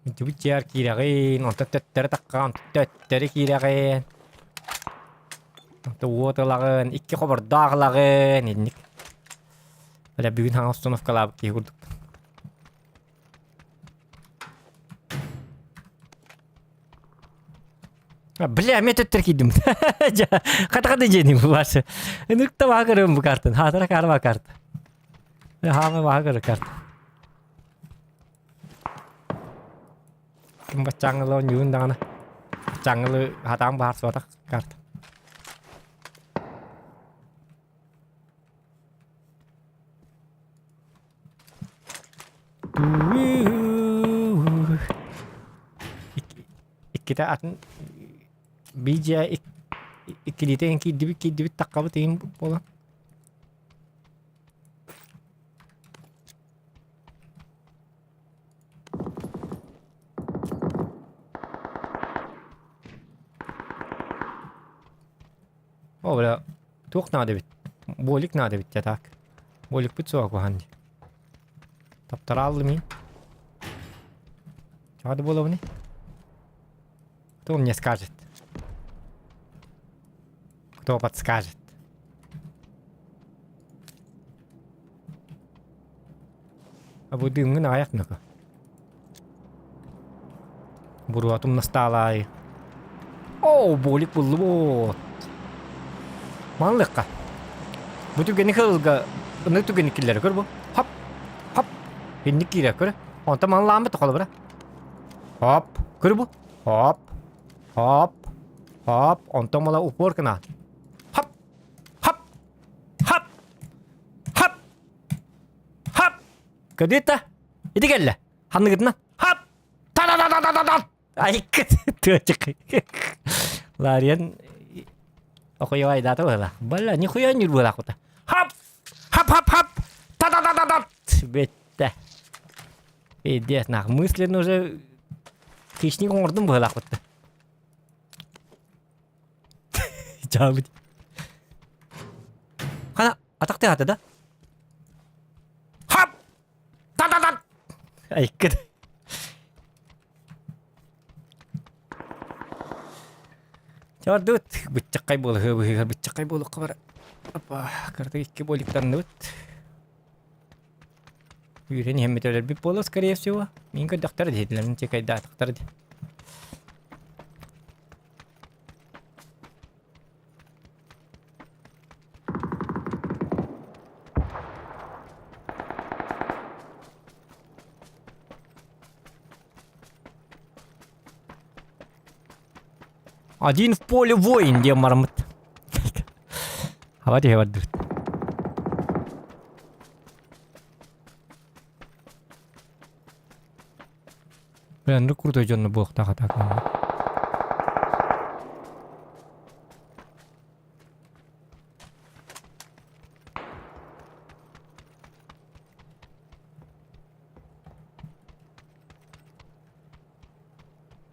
Дьыбыт дьиэр киирэҕин, онтон төттөрү таххаҕын, төттөрү киирэҕин. Онтон уот ылаҕын, икки хобордоох ылаҕын, инник. Бля, бүгүн хаҥа установкалаабыт киһи курдук. Бля, эмиэ төттөрү киирдим. Хата-хата дьиэни булашы. Ынырыкта баха көрөм бу картын. Хаатара карма карта. Хаама баха көрө карта. Ким баччааҥылы оонньуун даҕаны. Баччааҥылы хатаан баһарсыбатах карта. Иккитэ атын биир дьиэ иккилиитэ киирдибит киирдибит таххабыт иһин буолан. О, бля, туох наада эбит? Болик наада эбит так. Боликпыт суох куһаҕан дии. Таптарааллым мин. Чего да буолабыный? Кто мне скажет? Кто подскажет? А бу дыымҥын аҕыйах нөкө. Буруотум настаалаай. Оо, болик буллубут. Манлыкка. Бу түгэни кылга ыннык түгэни киллэрэ көр бу. Хоп, хоп. Инник киирэ көр. Онтон манлааммыт холобура. Хоп, көр бу. Хоп, хоп, хоп. Онтон мала упор кына. Хоп, хоп, хоп, хоп, хоп. Көрдүт да? Ити кэллэ. Ханныгытынан. Хап! Та-та-та-та-та-та! Айкыт тыачык. Лариан охуевайдаата быһыла. Бля, нихуя не было хута. Хап! Хап хап хап! Та-та-та-та-та! Бетте. Пиздец, нах, мысленно уже хищник оҥордум быһылаах бутта. Чаабыт. Хана, атахты хата да? Хап! Та-та-та! Айкыт. Чордут, быччаккай буолуһу быһыгар быччаккай буолуохха бара. Опа, кырдык икки боликтанныбыт. Үүрэн иһэммит өлөрбүт буолуо, скорее всего. Мин көрдөхтөр диэтилэр, чекайдаатахтар ди. Один в поле воин диэн бараммыт. Хаба түһэ бардыбыт. Бля, крутой дьонно буолуохтаах атака.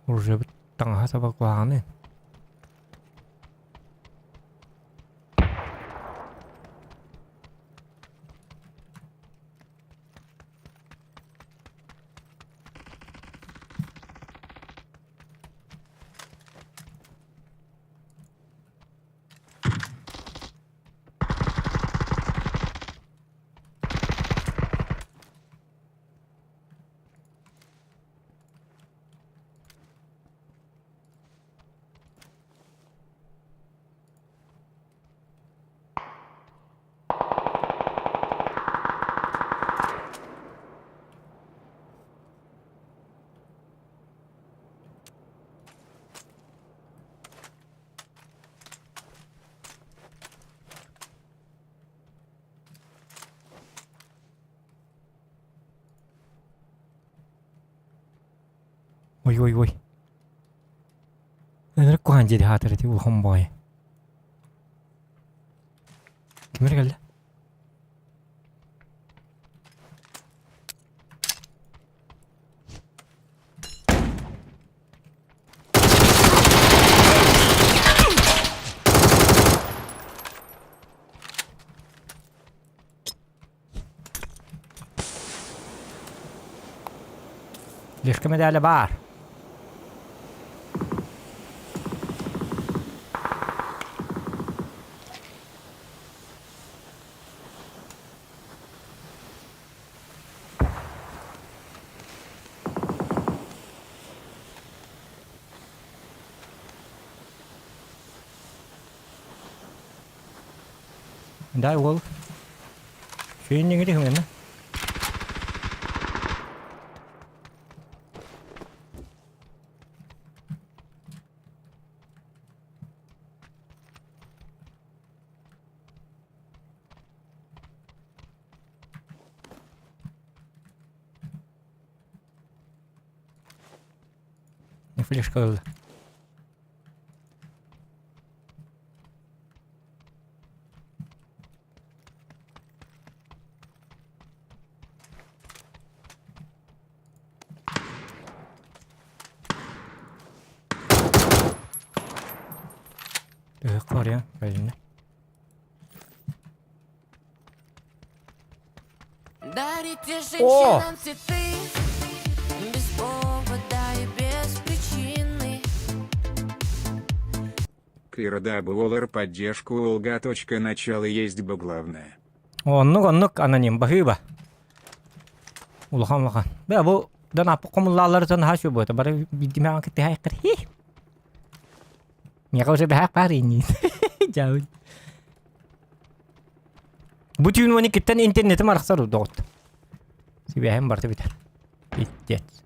Уже таҥаһа саба куһаҕаны. Ой ой ой. Ынырык куһаан дьиэри хаатар ити улахан баҕайы. Ким эрэ кэллэ? Лешка медали баар. Дай уол. Сүйүннүҥү түһүҥ Флешка ылла. Ыһык барыан кэлиннэ. Дарите О! женщинам цветы Без повода и без причины Кира дабы поддержку Олга. Точка начала есть бы главное. Оннук оннук аноним баһыыба. Улахан улахан. Бэ бу дан аппы хомуллаалларытын наһаа үчүгэй буолта. Бары биирдимэҕин кытта иһээххэр. Хи. Миэхэ уже бэһээх баар иинниин. Дьаабын. Бу түүн 12-ттэн интернетим арахсар доҕот. Сибээһим барыта бүтэр. Пиздец.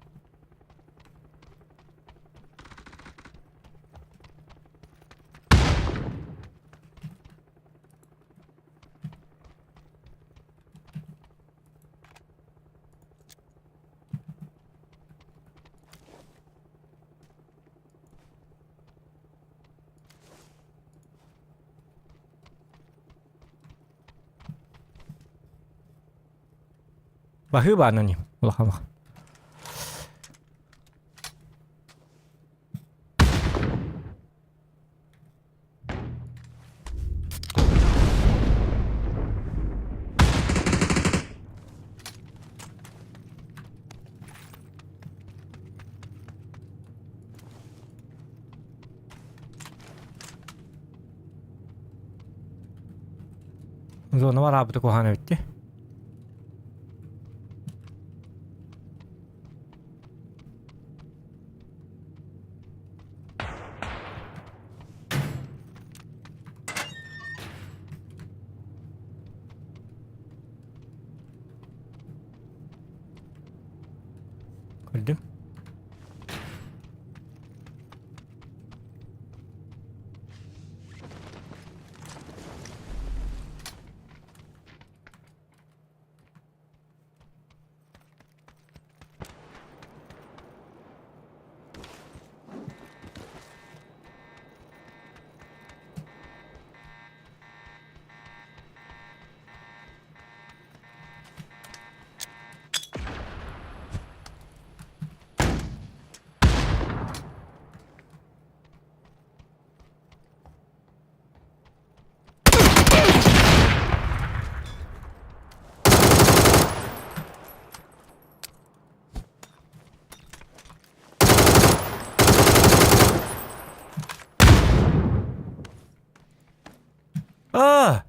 Баһыыба аноним. Улахан улахан. Зона бар аабыта куһаҕан эбит дии. Көрдүм. Аа!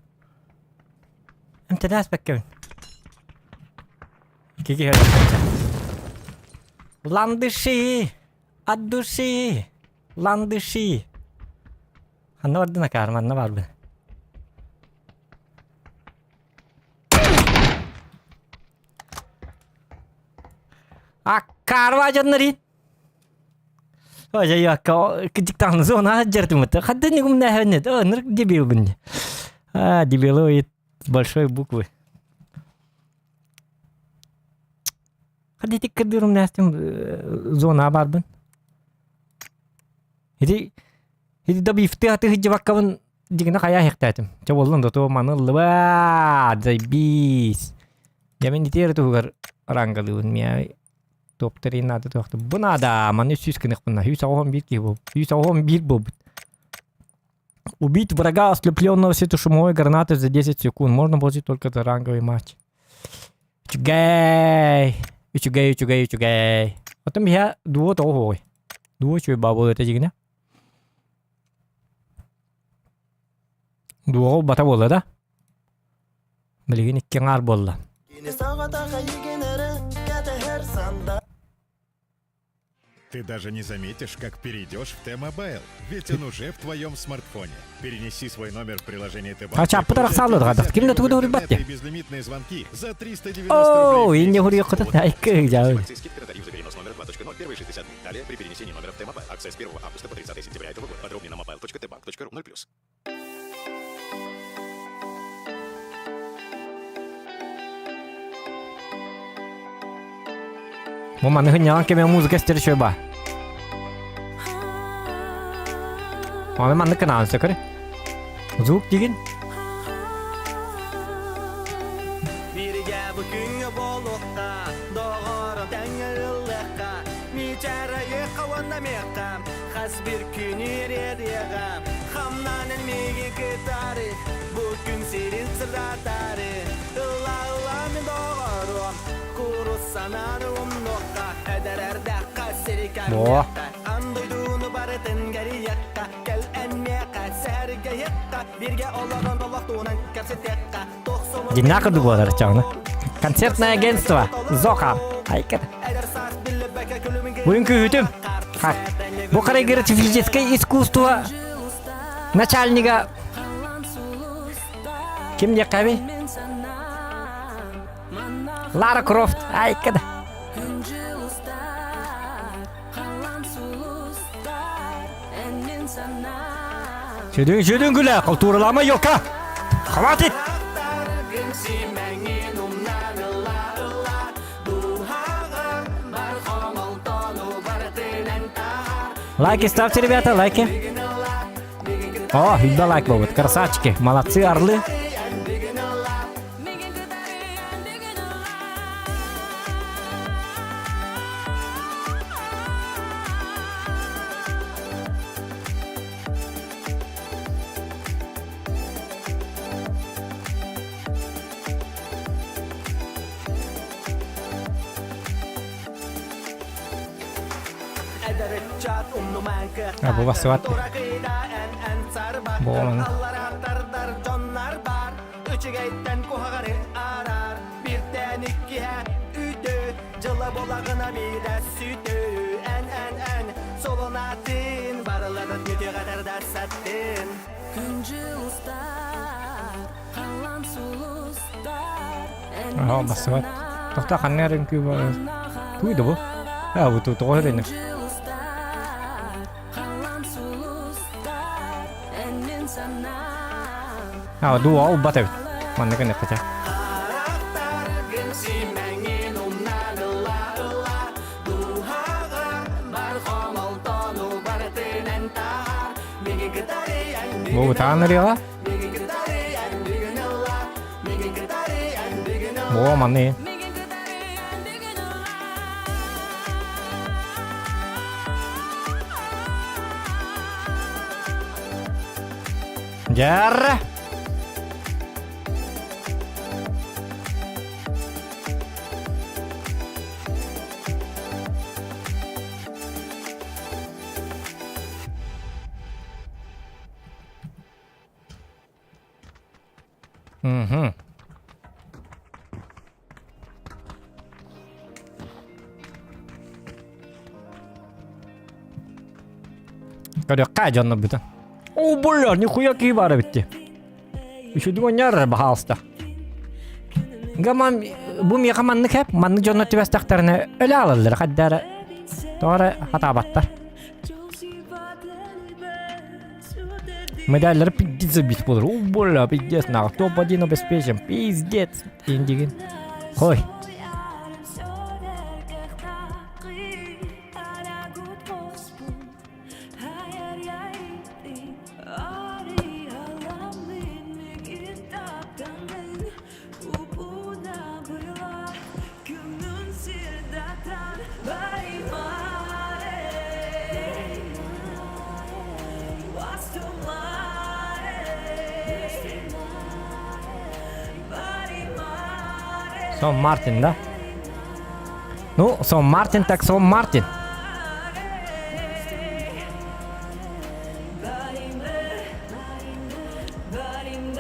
Эмтэнэ ааспаккабын. Киһи Ландыши! От души! Ландыши! Ханна бардын акаар, манна баарбын. Аккаарва дьоннорин. Ой, акка кыдьыктаан зона дьертимыт. Хадда не гумна О, нырк дебилбин. А, дебилоид большой буквы. Хадитик кырдырым нәстим зона барбын. Ити ити добивты аты сылдьыбаккабын дигинэ хайа иһэхтээтим. Чэ буоллун да то маны ыллыба заебись. Дьэ мин ити эрэ туһугар рангалыыбын миэ топтарин наада туохта. Бу наада маны 300 гыныахпын 181 киһи буолбут. 181 буолбут. Убить врага, ослепленного светошумовой гранатой за 10 секунд. Можно получить только за ранговый матч. Үчүгэй! Үчүгэй, үчүгэй, үчүгэй. Оттон биһэ дуо тоҕо хуой. Дуо үчүгэй баа буолуо этэ дьигинэ. Дуоҕа бата буолла да? Билигин икки аҥаар буолла. Ты даже не заметишь, как перейдешь в Т-Мобайл, ведь он уже в твоем смартфоне. Перенеси свой номер в приложение Т-Банк. А чаппы тарахсаалыыр Ким да тугу да И безлимитные звонки за 390 О, рублей. инне хуруйоххутун айкы жаабын. Скидка на тариф за перенос номера 2.0 первые 60 дней. Далее при перенесении номера в Т-Мобайл. Акция с 1 августа по 30 сентября этого года. Подробнее на mobile.tbank.ru 0+. Бу маны хынньалан кэмэ музыка истэр үчүгэй ба. Аны маннык гынаан сөкөр. Звук дигин. Биригэ бу күҥҥэ буолуохха, доҕорум тэҥҥэ ыллыахха, мичээрайыахха уонна миэхэ, хас биир күн үөрүөҕэ, хамнаан миигин кытары, бу күн сирин сырдатары, ылла-ылла мин доҕоруом, курус санааны умнуохха, эдэр эрдэххэ сири Боо. кэрмиэххэ, ан дойдуну барытын кэрийиэххэ, кэл эн миэхэ, сэргэйиэххэ, бииргэ олорон олохтуунан кэпсэтиэххэ, Димна курдук буолар чаҕына. Концертное агентство. Зоха. Айкат. Буйун күүһүтүм. Бу хореографическое искусство начальнига ким диэххэбий? Лара Крофт. Айкат. Сүдүн сүдүн күлэ, култууралаама ёлка! Хватит! Лайки ставьте, ребята, лайки. О, да лайк будет. Красавчики, молодцы, орлы. А бу басыбат. Бу Үчүгэйтэн куһаҕаны араар Бииртэн иккиһэ үтү Дьыла буолаҕына биирэ сүтү Эн эн эн солонатын Барыларын үтүөҕэ тардар саттын Аха басыбат. Тохта ханна эрэ үҥкүү бар. Туй да бу? А бу тоҕо эрэ А дуу убат эбит. Маннык ыныккача. Бу ытаан ырыаҕа. О, маны. Дьэр! Угу. Көрүөххэ дьонно бүтэн. О, бля, нихуя киһи баара битти. Үчүдүк оонньоор баһаалыста. Гаман бу миэхэ маннык хэп, маннык дьонно түбэстэхтэринэ өлө аалаллар, хайдара тоҕо эрэ хатаабаттар. Медальлары пиздец забить буолар. О, бля, пиздец, нахуй. Топ-1 обеспечен, пиздец. Индигин. Хой. Сон Мартин, да? Ну, Сон Мартин так Сон Мартин.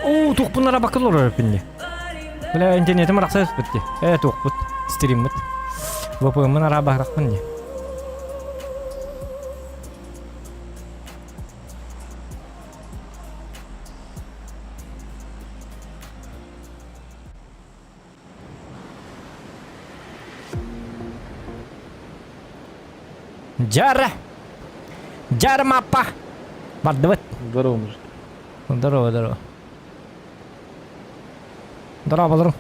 Оо, туохпун арабакка олорор эппинни. Бля, интернетим арахса түспүт ди. Э, туохпут, стриммит. ВПМ-мын арабахрахпын ди. Дьара! Дьара маппа! Бардыбыт. Здорово, мужик. Здорово, здорово. Здорово,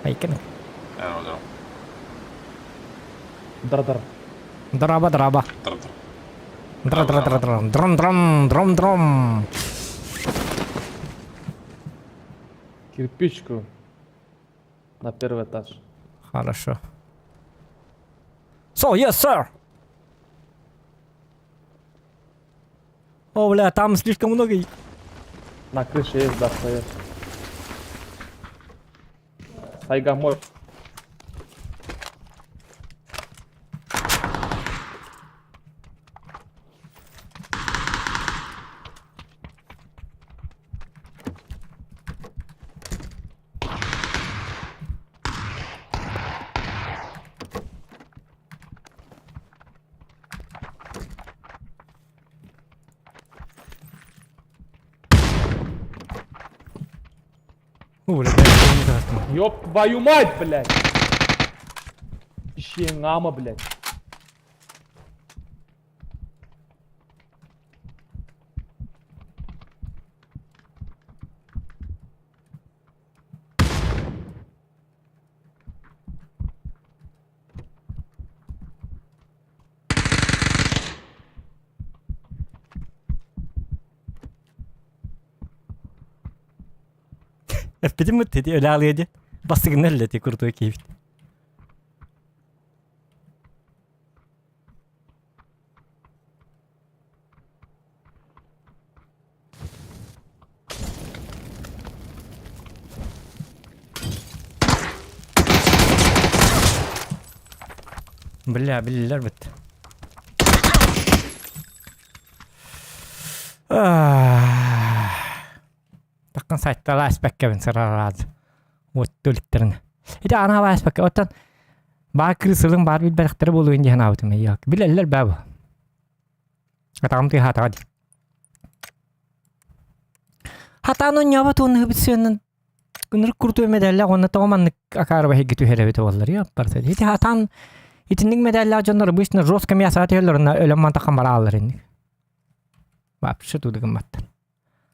Айкын. Дар-дар. Драба, драба. Дра дра дра дра дром дром дром дром. Кирпичку. На первый этаж. Хорошо. So, yes, sir. О, бля, там слишком много. На крыше есть, да, стоит. Сайга мой. О, бля, бля, Ёб твою мать, блядь! Ищи блядь. Эппитим бит ити өлө алыа диэн. Бастыгынна өллө курдук киһибит. Бля, биллэр бит. Таккан сайттала эспэккэбин сырараад уоттулиттэрин. Ити анаала эспэккэ оттон баар кырысылын баар билбэтэхтэрэ буолуон дии санаабытым ыйаак. Билэллэр баа бу. Атаҕым тыаһаатаҕа дии. Хатаан онньообот уонна ыһыбыт сыанан ынырык куртуй мэдээллээх уонна тоҕо маннык акаарыба эһиги түһэрэбит буоллар барыта. Ити хатаан итинник мэдээллээх дьоннор обычно жестко мясо түһэллэр уонна өлөн мантахан барааллар инник. Вообще туда гымматтар.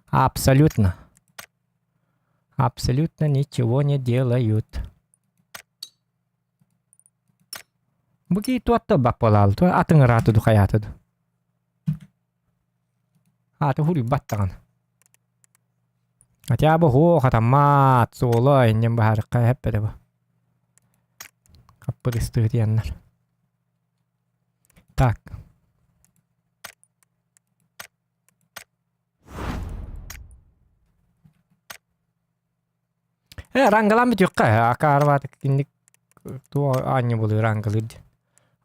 Абсолютно. Абсолютно ничего не делают. Бу кии туатта баппалаал ту атыҥырааты ду хайааты ду. Ааты хуруйбат даҕаны. Хотя бы хуох атаммаат суола иннин баһаарыкка эһэппэтэ бу. Хаппырыстыы диэннэр. Так. Э, рангалаан бүтүөххэ, акаарбаатык инник туох аанньа буолуо рангалыыр диэн.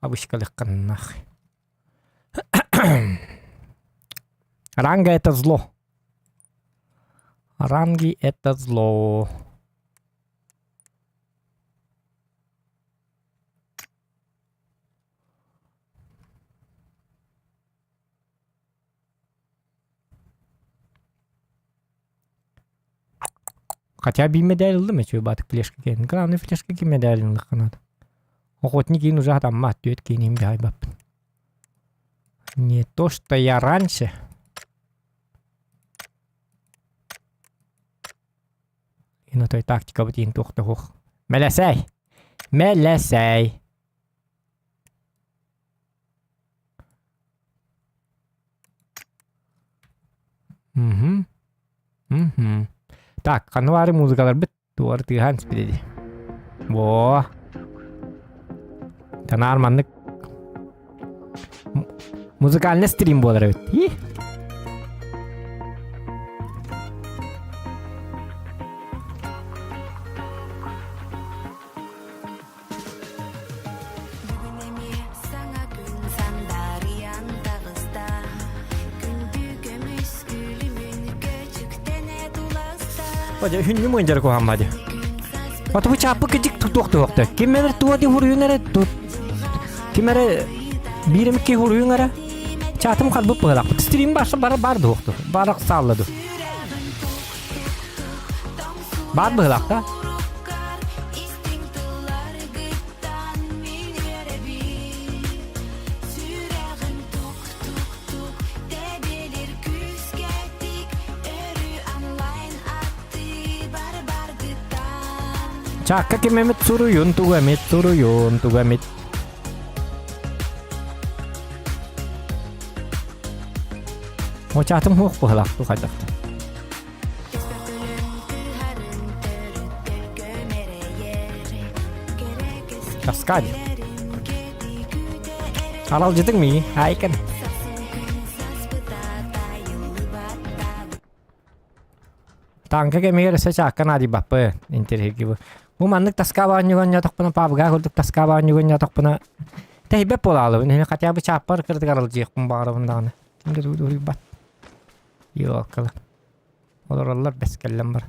Обычкалыахханнах. Ранга это зло. Ранги это зло. Хотя би медаль ыллым эчү баатык флешка киэн. Главное флешка ки медаль ыллахханаат. Охотник иин уже хатаммаат түөт кииним дьаһайбаппын. Не то, что я раньше. Ин отой тактикабыт иин туох да суох. Мэлэсэй! Мэлэсэй! Мгм. Мгм. Так, ханна баары музыкаларбыт туор тыаһаан испитэ дии. Во. Танаар маннык музыкальный стрим буолар эбит. И. Хүннү мындьар куһамма ди. Оту чааппы кидик тутуох туохта. Ким эрэ туа ди хуруйун эрэ тут. Ким эрэ биирим ки хуруйун эрэ. Чаатым харбыт быһалаах. Стрим баша бара бар дуохту. Барак сааллады. Бар быһалаах да. Чаакка ким эмит суруйун, тугу эмит суруйун, тугу эмит. Очаатым хуох быһалаах ту хайдах. Каскад. Аралдьытыҥ миигин, айкын. Тааҥка кэмигэр өссө чаакка наадыйбаппын, интэриэһиргии бу. Маннык таска оонньууга оонньоотохпуна, пабга курдук таска оонньууга оонньоотохпуна, тэһийбэт буолаалыбын. Ини хотя бы чааппар кырдык аралдьыйыахпын баҕарабын даҕаны. Ким да уруйбат. Елкалы. Олороллор бэс кэллэн баран.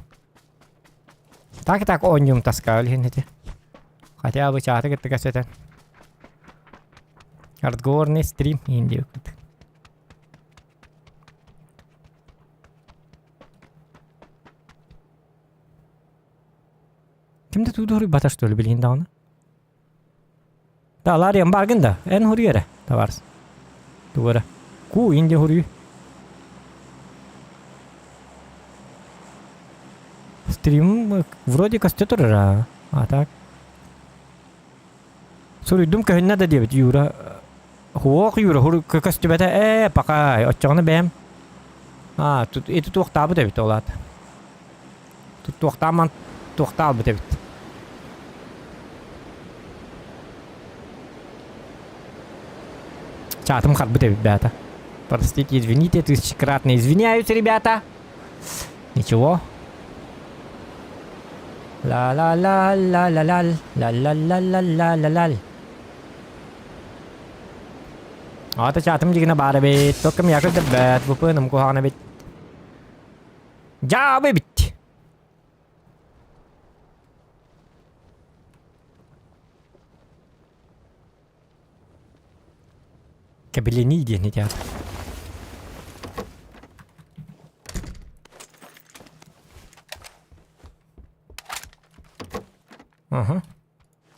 Так так оонньуум таска ол иһин ити. Хотя бы чааты кытта кэпсэтэн. Разговорный стрим иин диэбиппит. Ким да тууду хоруйбата что ли билигин даҕаны? Да, Лариан баргын да, эн хоруй эрэ, товарищ. Тугу эрэ. Ку инди хоруй. Стрим вроде көстө турар, а так. Суруйдум көһүннэ да диэбит Юра. Хуох Юра көстүбэтэ ээ пока оччоҕуна бэйэм. А, тут ити туохтаабыт эбит ол аата. Тут туохтааман туохтаалбыт эбит. Чаатым харбыт эбит бэйэтэ. Простите, извините, тысячекратно извиняюсь, ребята. Ничего. Ла-ла-ла-ла-ла-ла, ла-ла-ла-ла-ла-ла-ла. Аата чаатым дьигинэ баар эбит. Токкум якы деббэт, бупыным куһаҕан эбит. Дьаабы эбит. Кэбилэнии диэн ити аата. Аха.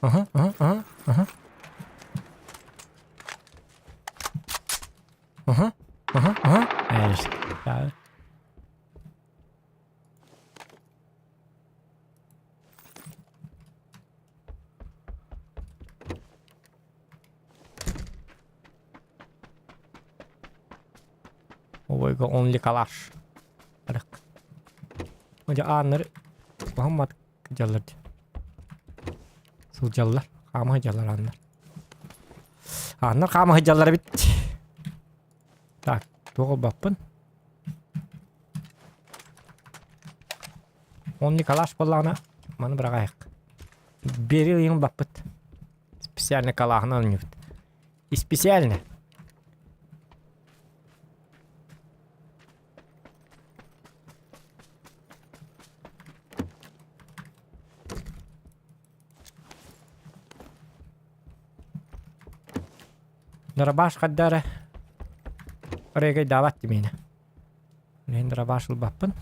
Аха, аха, аха, аха. Аха, аха, аха. Эш. Ойго only калаш. Арык. Оja ааннар Мухаммад дьаллар. Сылдьаллар. Хаама дьаллар ааннар. Ааннар хаама дьаллар эбит. Так, туох баппын. Онни калаш буоллаҕына маны быраҕайык. Биэри ыйын баппыт. Специально калааһынан оонньуубут. Специально. Дорабаш хаддара Регайдаабат димиэнэ. Мин дробаш ылбаппын.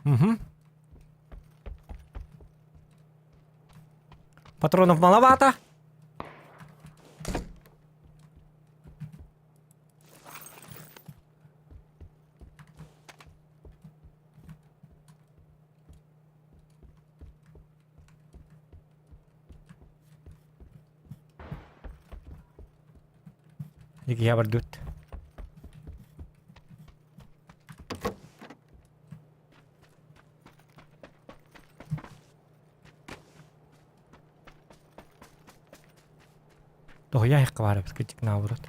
Угу. Патронов маловато. Икиһэ бардыбыт. Тоһуйа айыққа баар эбит кырдьык наоборот.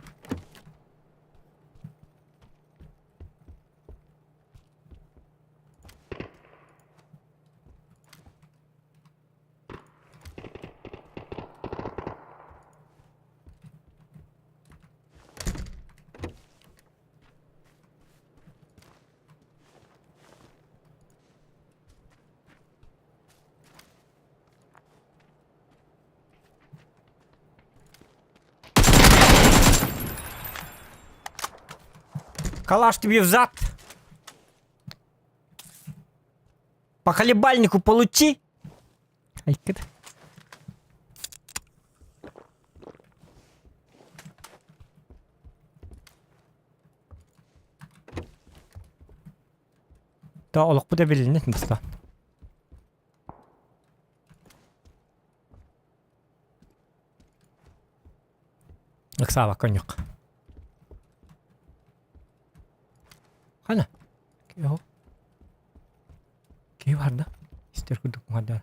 Калаш тебе в зад. По хлебальнику получи. Айкыт. Да олохпут эбилиннэ баста. Ыксаабакка коньяк. Хана. Киһи Киһи барда. Истер курдук муһарда.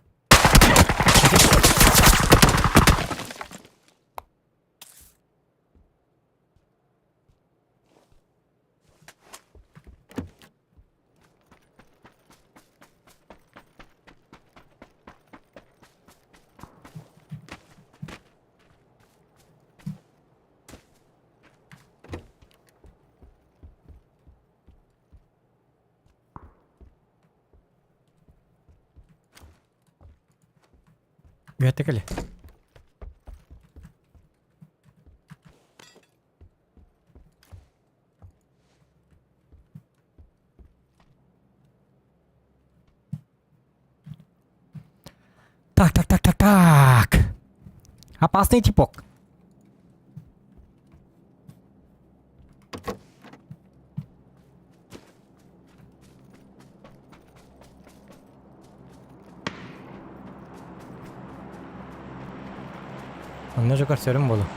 Үөттэ кэлэ. Так, так, так, так, так. Опасный типок. Онно же көрсөрүм буолуо.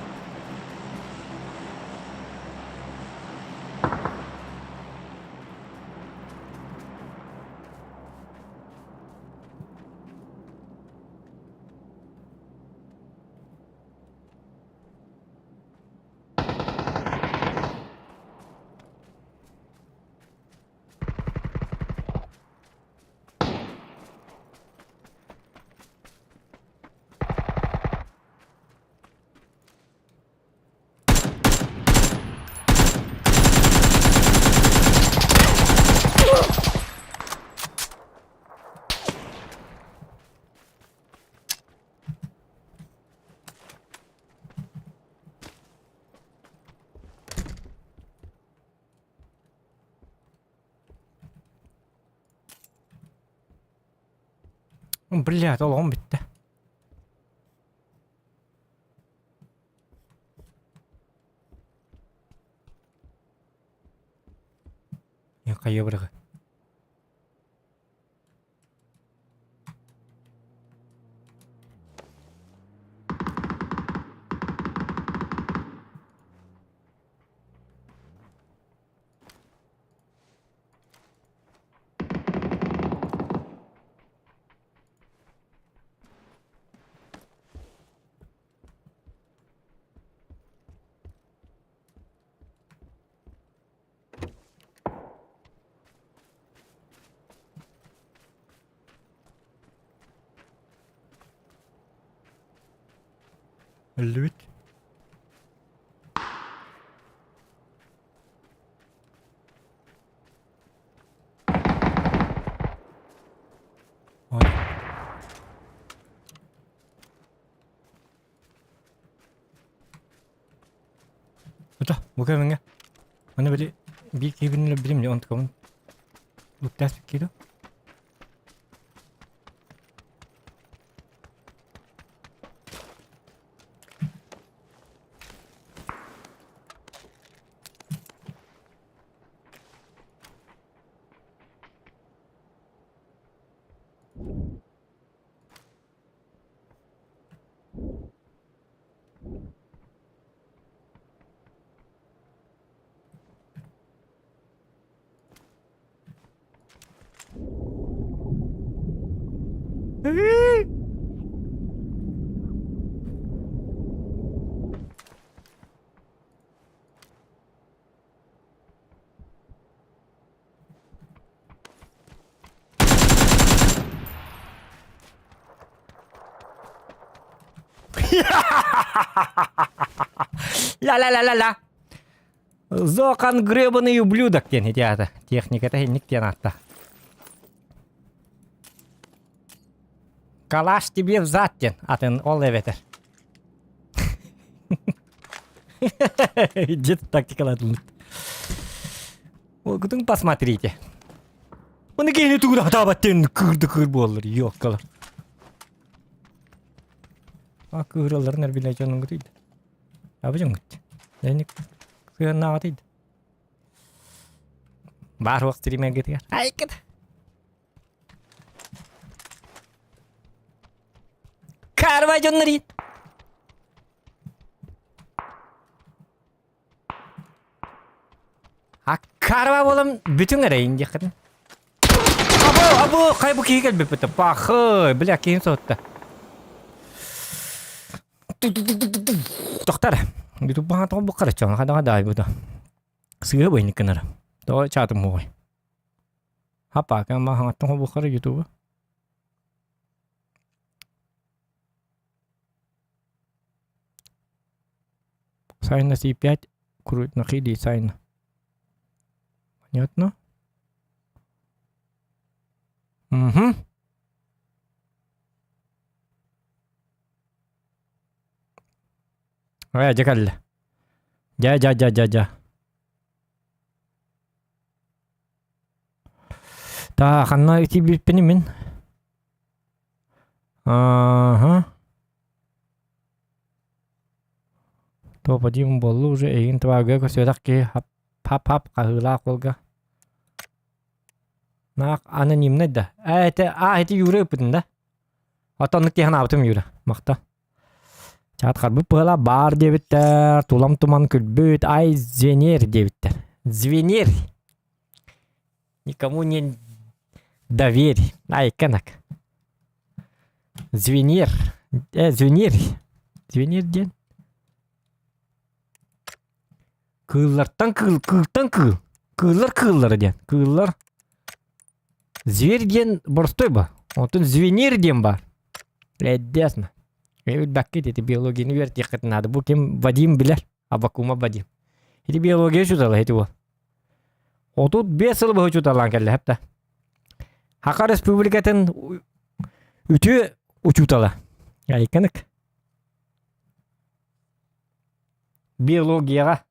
Блядь, олоҕум бүттэ. Хайа бырығы. Өллүбүт. Ой. Ото, бу кэмҥэ. Аны били биир киһибин билим дьэ онтукабын луктаас кииру. Ла-ла-ла-ла-ла. Зохан гребаный ублюдок диэн ити аата. Техниката инник диэн аатта. Калаш тебе в зад диэн атын ол эбэтэр. Дед тактикалатылыт. Уолгутун посмотрите. Оны киһини тугу хатаабат диэн кыырды кыыр буоллар, ёккалар. А кыыралларын эрбилэ дьонун гытыйды. Абы дьон гыт. Дәник кыаннаҕатыйды. Бар уох стримергетигэр. Айкыт. Карва дьоннори. Аккарва буолан бүтүн эрэйин диэххитин. Абы, абы, хай бу киһи кэлбиппит. Пахы, бля, киһин соһутта. Тохтар. Бүтүп баха тоҕо бу караччаҕын хадаҕа даай бута. Сыыһа быйнык гынара. Тоҕо чаатым хуой. Хапа, кама хаҥаттан хобухара ютуба. Сайна C5 крутнахиди сайна. Понятно? Угу. Э, дьэ кэллэ. Дьэ, дьэ, дьэ, дьэ, дьэ. Та, ханна итибиппин мин? Ааһа. То Вадим буолла уже эйигин табаарга көрсүбэтэх киһи хап-хап хаһыылаах уолга. Наах анонимнай да. Ээ это а эти Юра ыппытын да. Оттон оннук тиһэн аабытым Юра. Махта. Чаат харбыт быһыла баар диэбиттэр, тулам туман күлбүт, ай звенер диэбиттэр. Звенер. Никому не доверь. Айканак. Звенер. Э, звенер. Звенер диэн. Кыыллартан кыыл, кыылтан кыыл. Кыыллар кыыллара диэн. Кыыллар. Зверь диэн боростой ба. Онтон звенер диэн бар. Эддесна. Билбэккит ити биологияны үөрэтиэххит наада. Бу ким Вадим билэр. Абакума Вадим. Ити биология учуутала ити уол. 35 сыл быһа учууталлаан кэллэ хэптэ. Хака Республикатын үтүө учуутала. Айканык. Биологияҕа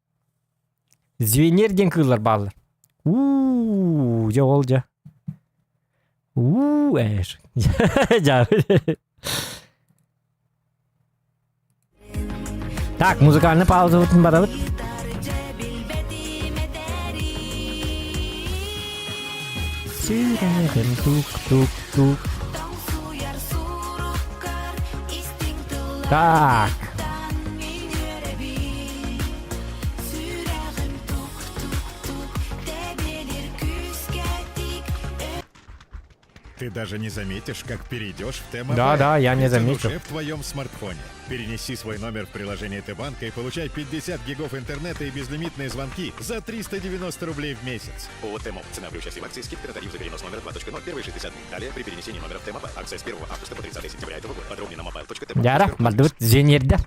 звенер диэн кыыллар бааллар. Уу, дьэ ол дьэ. Уу, эш. Так, музыкальный паузабытын барабыт. Сүрэҕим тук-тук-тук. Так. Ты даже не заметишь, как перейдешь в Т-Мобайл. Да, да, я не Ведь он замечу. уже в твоем смартфоне. Перенеси свой номер в приложение Т-Банка и получай 50 гигов интернета и безлимитные звонки за 390 рублей в месяц. ООО «Т-Моб». Цена при участии в акции скидка на тариф за перенос номера 2.0 первые 60 дней. Далее при перенесении номера в Т-Мобайл. Акция с 1 августа по 30 сентября этого года. Подробнее на mobile.t Дьара, бардыбыт звенердер.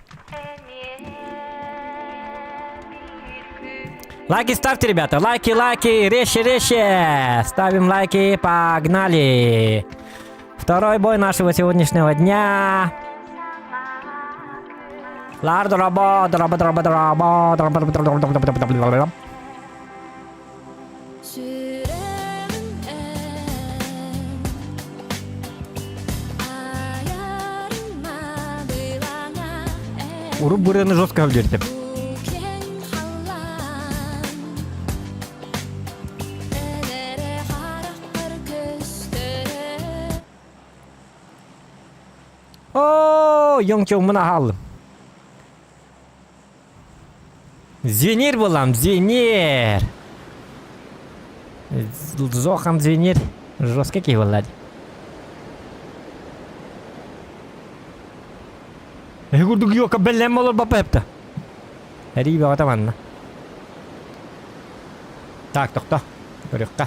Лайки ставьте, ребята. Лайки, лайки, резче, резче. Ставим лайки, погнали. Второй бой нашего сегодняшнего дня. Лар дроба, дроба, дроба, дроба, дроба, дроба, дроба, дроба, дроба, дроба. Урут бырыаны жестко өлдөрдүм. О, Йонгчоҥмун аһааллым. Звенир буолам, звенир. Зохам звенир. Жестко киһи буолла дии. Эһи курдук йока бэлэм олорбоппа эптэ. Эрии бөҕөтө манна. Так, тохто. Көрүөххэ.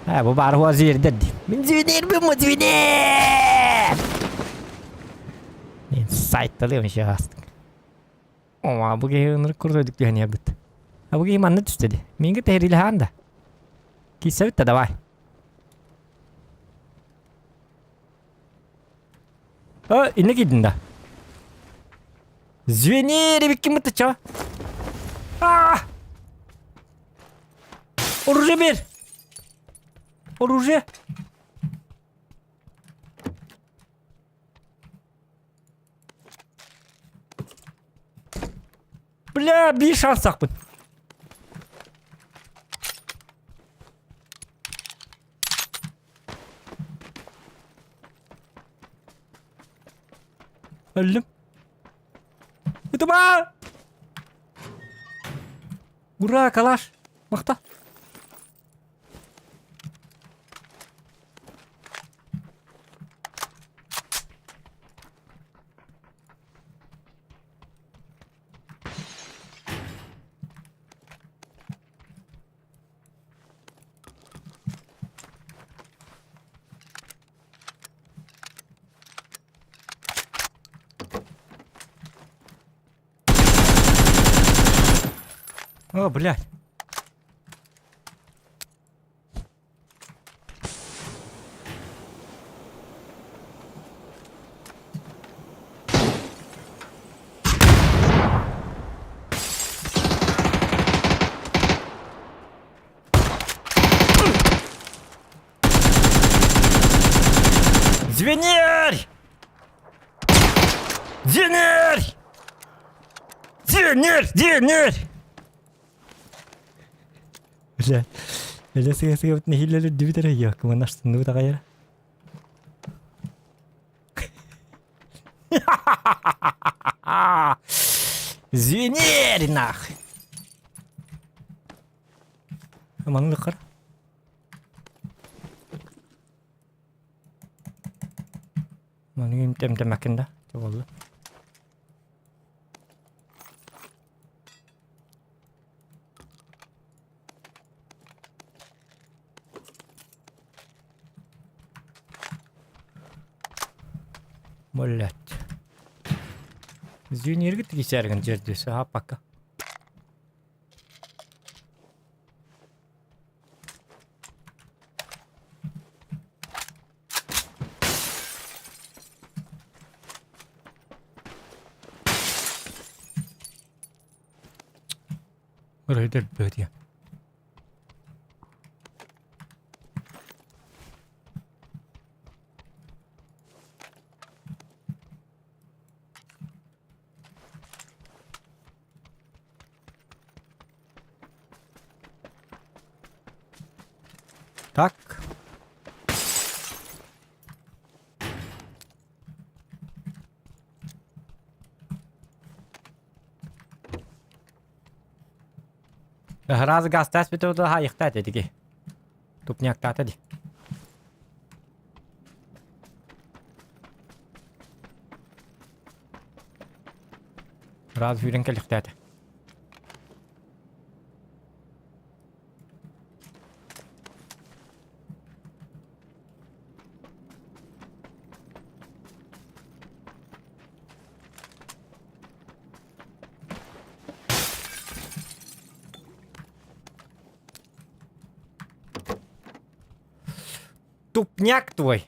Э, бу баар хуа звердер дии. Мин звенирбин бу звенир! Мен сайтталыам еще астык. Ома, бу киһи ынырык курдук түһэн иһэрбит. А бу киһи манна түстэ дии. Мингэ тэһирилэһээн да. Киссэбит да давай. А, инне киирдин да. Звенери биккин бытыча. А! Оружие бер! Оружие! Бля, биир шансаахпын. Өллүм. Ытыма! Ура, калаш! Махта! О, блядь. Звенерь! Звенерь! Звенерь! Звенерь! Бля, бля, сыга сыга нэһиилэ үрдүбүт эрэ йок, манна астынныбыт аҕай эрэ. Звенерь нахуй! Маннык хара. Маны эмтэмэккин да, буолла. Блять. Звеньерге тигисээргин жердүүсэ хааппакка. Рейдер бөдьэ. Так. Раз газ бүтэ хайыхта этиги. Тупняктаата ди. Раз сүүрэн кэлихтээтэ. Тупняк твой.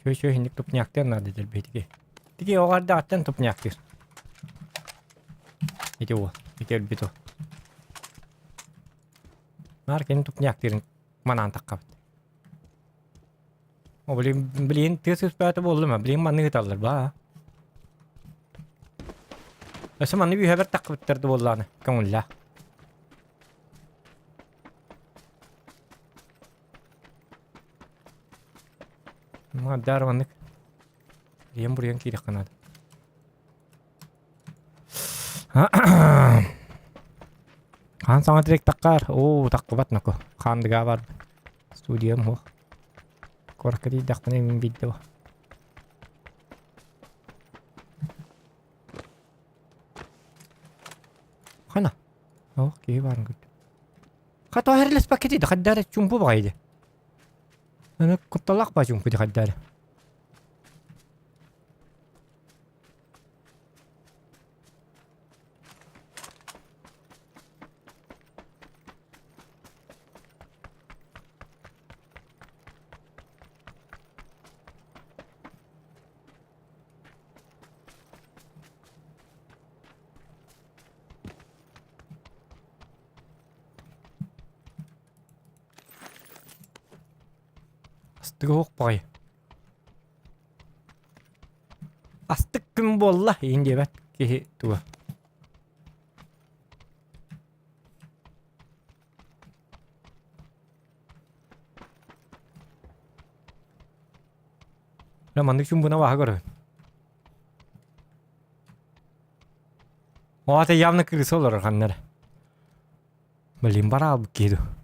Чү-чү инник тупняктыан наада дэлби тиги. Тиги оҕардааттан тупняктыыр. Ити уол, ити өлбүт уол. Наар кини тупняктыырын манаан таххабыт. О, блин, блин, тыас ыспаата буоллум, блин, манны ыыталлар ба. Өссө манны үһэбэр таххыбыттар да буоллааны, көҥүллээх. Дар маннык. Ийэм буруйан киириэххэ наада. Хаан саҥа трек таххаар. Оо, таххыбат нако. Хаандыгаа бар. Студиям хуох. Куоракка тиийдэхпинэ мин биирдэ бу. Хана. Ох, киһи баарын көрдүм. Хата эрэлэспэккэ диidi, хайдаа эрэ чуумпу баҕайы дии. Аны кутталлаах баа чуумпу дии хайдаа эрэ. Астыга суох баҕайы. Астык күн буолла иин диэбэт киһи туга. Бля, маннык чумбуна баһа көрөбүн. О, это явно крыса олорор ханна эрэ. Блин, бараалбыт киһи дуу.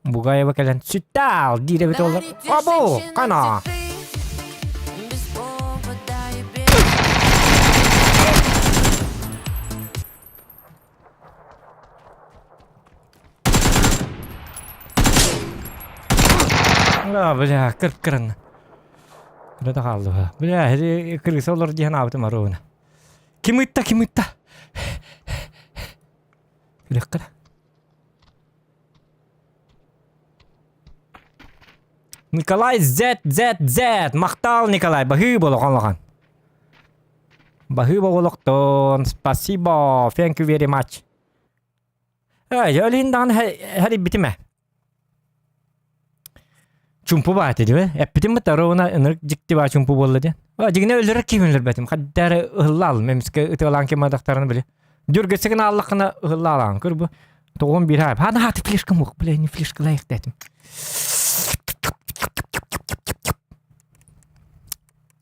Бугаева кэлэн сүттаал диир эбит олор. Абу, кана. Без повода и без А, бля, кыркырын. Кырата хаалды. Бля, крыса олор диэн аабытым аруына. Ким ытта, ким ытта? Күлэххэ. Николай Z Z Z махтал Николай баһыы болохон лохон. Баһыы болохтон спасибо thank you very much. Эй, олин даҕаны хэрийбитим ээ. Чумпу баа этэ дии эппитим быта ровно ынырык дьикти баа чумпу буолла диэн. Дьигинэ өлөрөр киһи өлөрбөтүм. Хадда эрэ ыһылла алым эмискэ ытыалаан ким адахтарын били. Дьүргэсэ гына аллаххына ыһылла алаан көр бу. Тоҕун биир хаап. Хана хааты флешка мух, бля, не флешка лайық дэтим.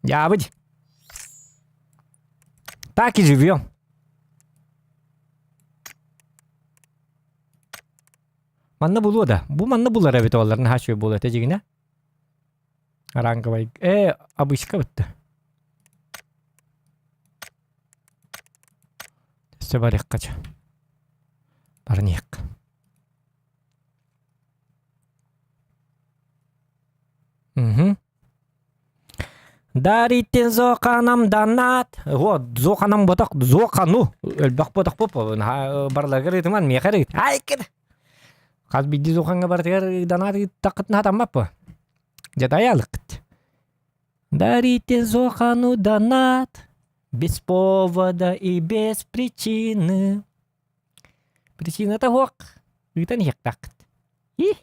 Ябыдь. Так и живем. Манна булуо да. Бу манна булар эбит оллар наһаа үчүгэй буолуо этэ дьигинэ. Ранговай. Э, обычка бытта. Өссө барыахха ча. Баран иһиэххэ. Мгм. Дарите зоқанам донат. Вот, зоқанам ботақ, зоқану. Өлбөх ботақ боп, барларгар ытыман, миэхэ эрэ Ай, кэт. Хас биирдии зоқанга барытыгар донат ыыттаххытына хатаммаппа. Дьэ таялыккыт. Дарите зоқану донат. Без повода и без причины. Причината суох. Ыытан иһиэхтааххыт. И?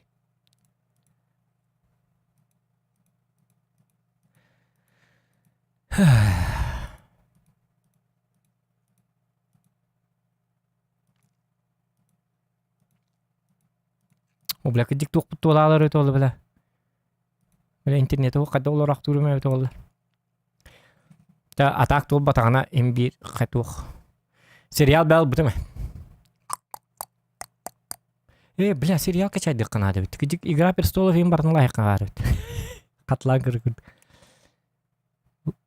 О, бля, кырдьык туохпут туолаалар өтө ол бля. Бля, интернети хайда олорохтуурум эбит ол. Та атаак туолбатаҕына им биир хатуох. Сериал бэл бутум. Э, бля, сериал качайдык наада бит. Кыдьык Игра престолов им барын лайыққа баар бит. Хатлаан көрүкүн.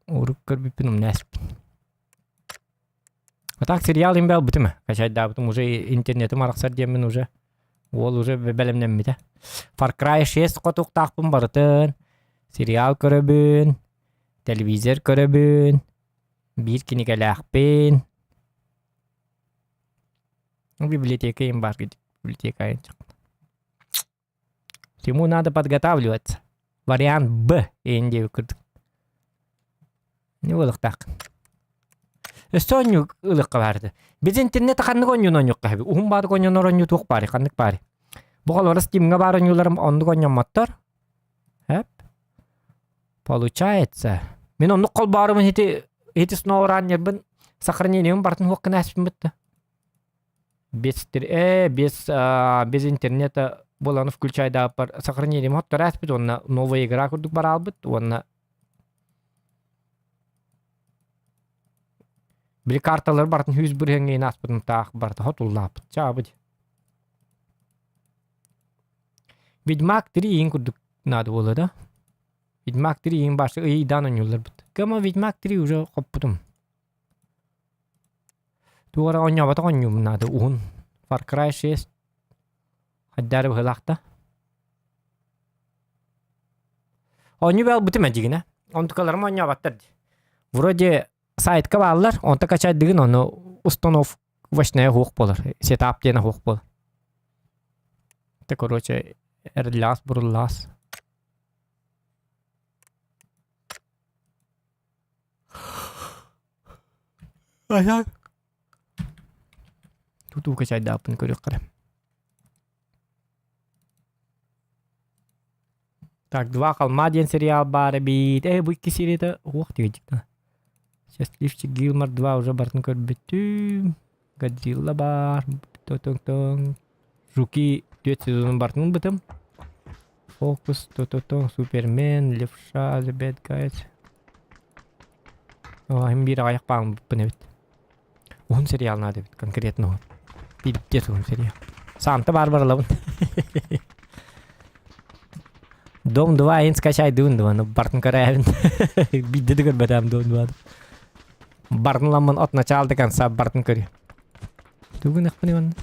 Урук көрбүппүн умнээспин. А так сериал им бэл бутум. Качайдаабытым уже интернетим арахсар диэммин уже. Уол уже бэлэмнэммитэ. Far Cry 6 хотуктаахпын барытын. Сериал көрөбүн. Телевизор көрөбүн. Биир кинигэлээхпин. Библиотека им бар библиотека Ему надо подготавливаться. Вариант Б иин курдук. Не буолуохтаах. Өссө оонньуу ылыахха баарда. Без интернета ханнык оонньууну оонньуохха сөбүй? Уһун баадык оонньонор оонньуу туох баарый? Ханнык баарый? Бу холобура Steamҥа баар оонньууларым оннук оонньоммоттор. Эп. Получается. Мин оннук холбоорумун ити ити SnowRunnerбын сохранением барытын суох гына ааспын бытта. Без э без без интернета буолан включайдааппар сохранением хоттор ааспыт уонна новая игра курдук бараалбыт уонна били карталар барытын хүүс бырыһыҥҥа ааспытын таах барыта хотуллааппыт чаабыт Ведьмак 3 иин курдук наада буолла да Ведьмак 3 иин башы ыйдаан оонньуулларбыт кыма Ведьмак 3 уже хоппутум Туох эрэ оонньооботох оонньуум наада уһун Far Cry 6 хайдары быһыылаах да. Оонньуу баалбытым эдьигинэ. Онтукаларым оонньооботтор дии. Вроде сайтка бааллар, онто качайдыгын ону установочная суох буолар, сетап диэн суох буолар. Это короче эрдлаас буруллаас. Тутуука чайдааппын көрүөххэ эрэ. Так, Два холма диэн сериал баар эбит. Э, бу икки серията уох диэбит. Счастливчик Гилмор 2 уже барытын көрбүтүм. Годзилла баар. Тотоҥ Жуки түөрт сезонун барытын ылбытым. Фокус, то-то-то, Супермен, Левша, The Bad Guys. О, им биир аҕыйах бааммыппын эбит. Уһун сериал наада эбит, конкретно уһун. Пиздец уһун сериал. Санта баар барылабын. Дом 2 айын скачайдыбын дыбаны бартын көрөбүн. Биирдэ да көрбөтөм Дом 2 Бартын ламмын от начала до конца бартын көрү. Тугун эхпин иван.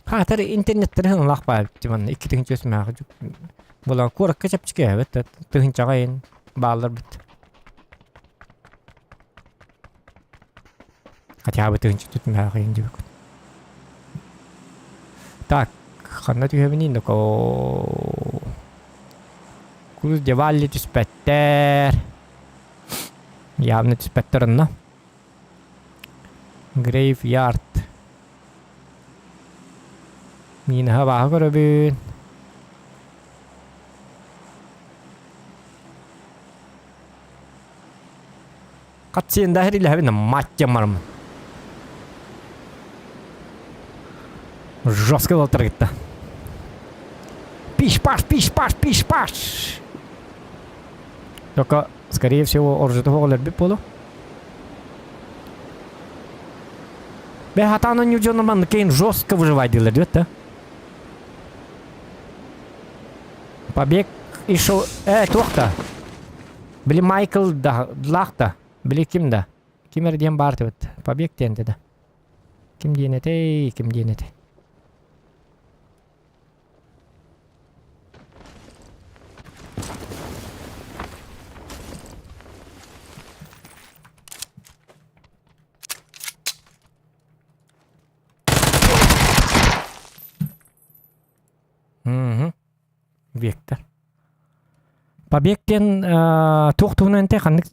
Хаатар интернеттэрин ылах баа диман икки тыһынча үс Була куоракка чэпчэки эбит тыһынчаҕа иһин бааллар бит. Хотя бы тыһынча түтмээх иһин диэбиккит. Так, ханна түһэбиний доко? Курус Девалли түспэттэр. Явно түспэттэр онно. Graveyard. Минаһа бааһы көрөбүн. Хатсиэн да хирилэһэбин мать марым. Жестко болтар Пиш-паш, пиш-паш, пиш-паш. Только, скорее всего, оружие өлөрбүт буолуо. Бе хатаан онньуу дьоно маннык кейин жестко выживать дииллэр диэт да. Побег и шоу... Э, туох да? Били Майкл да, лах да. Били ким да? Ким эрэ диэн баар эбит. Побег диэн да. Ким диэн этэй, ким диэн этэй. Мгм. Вектор. Побег диэн э, туох туһунан этэй ханнык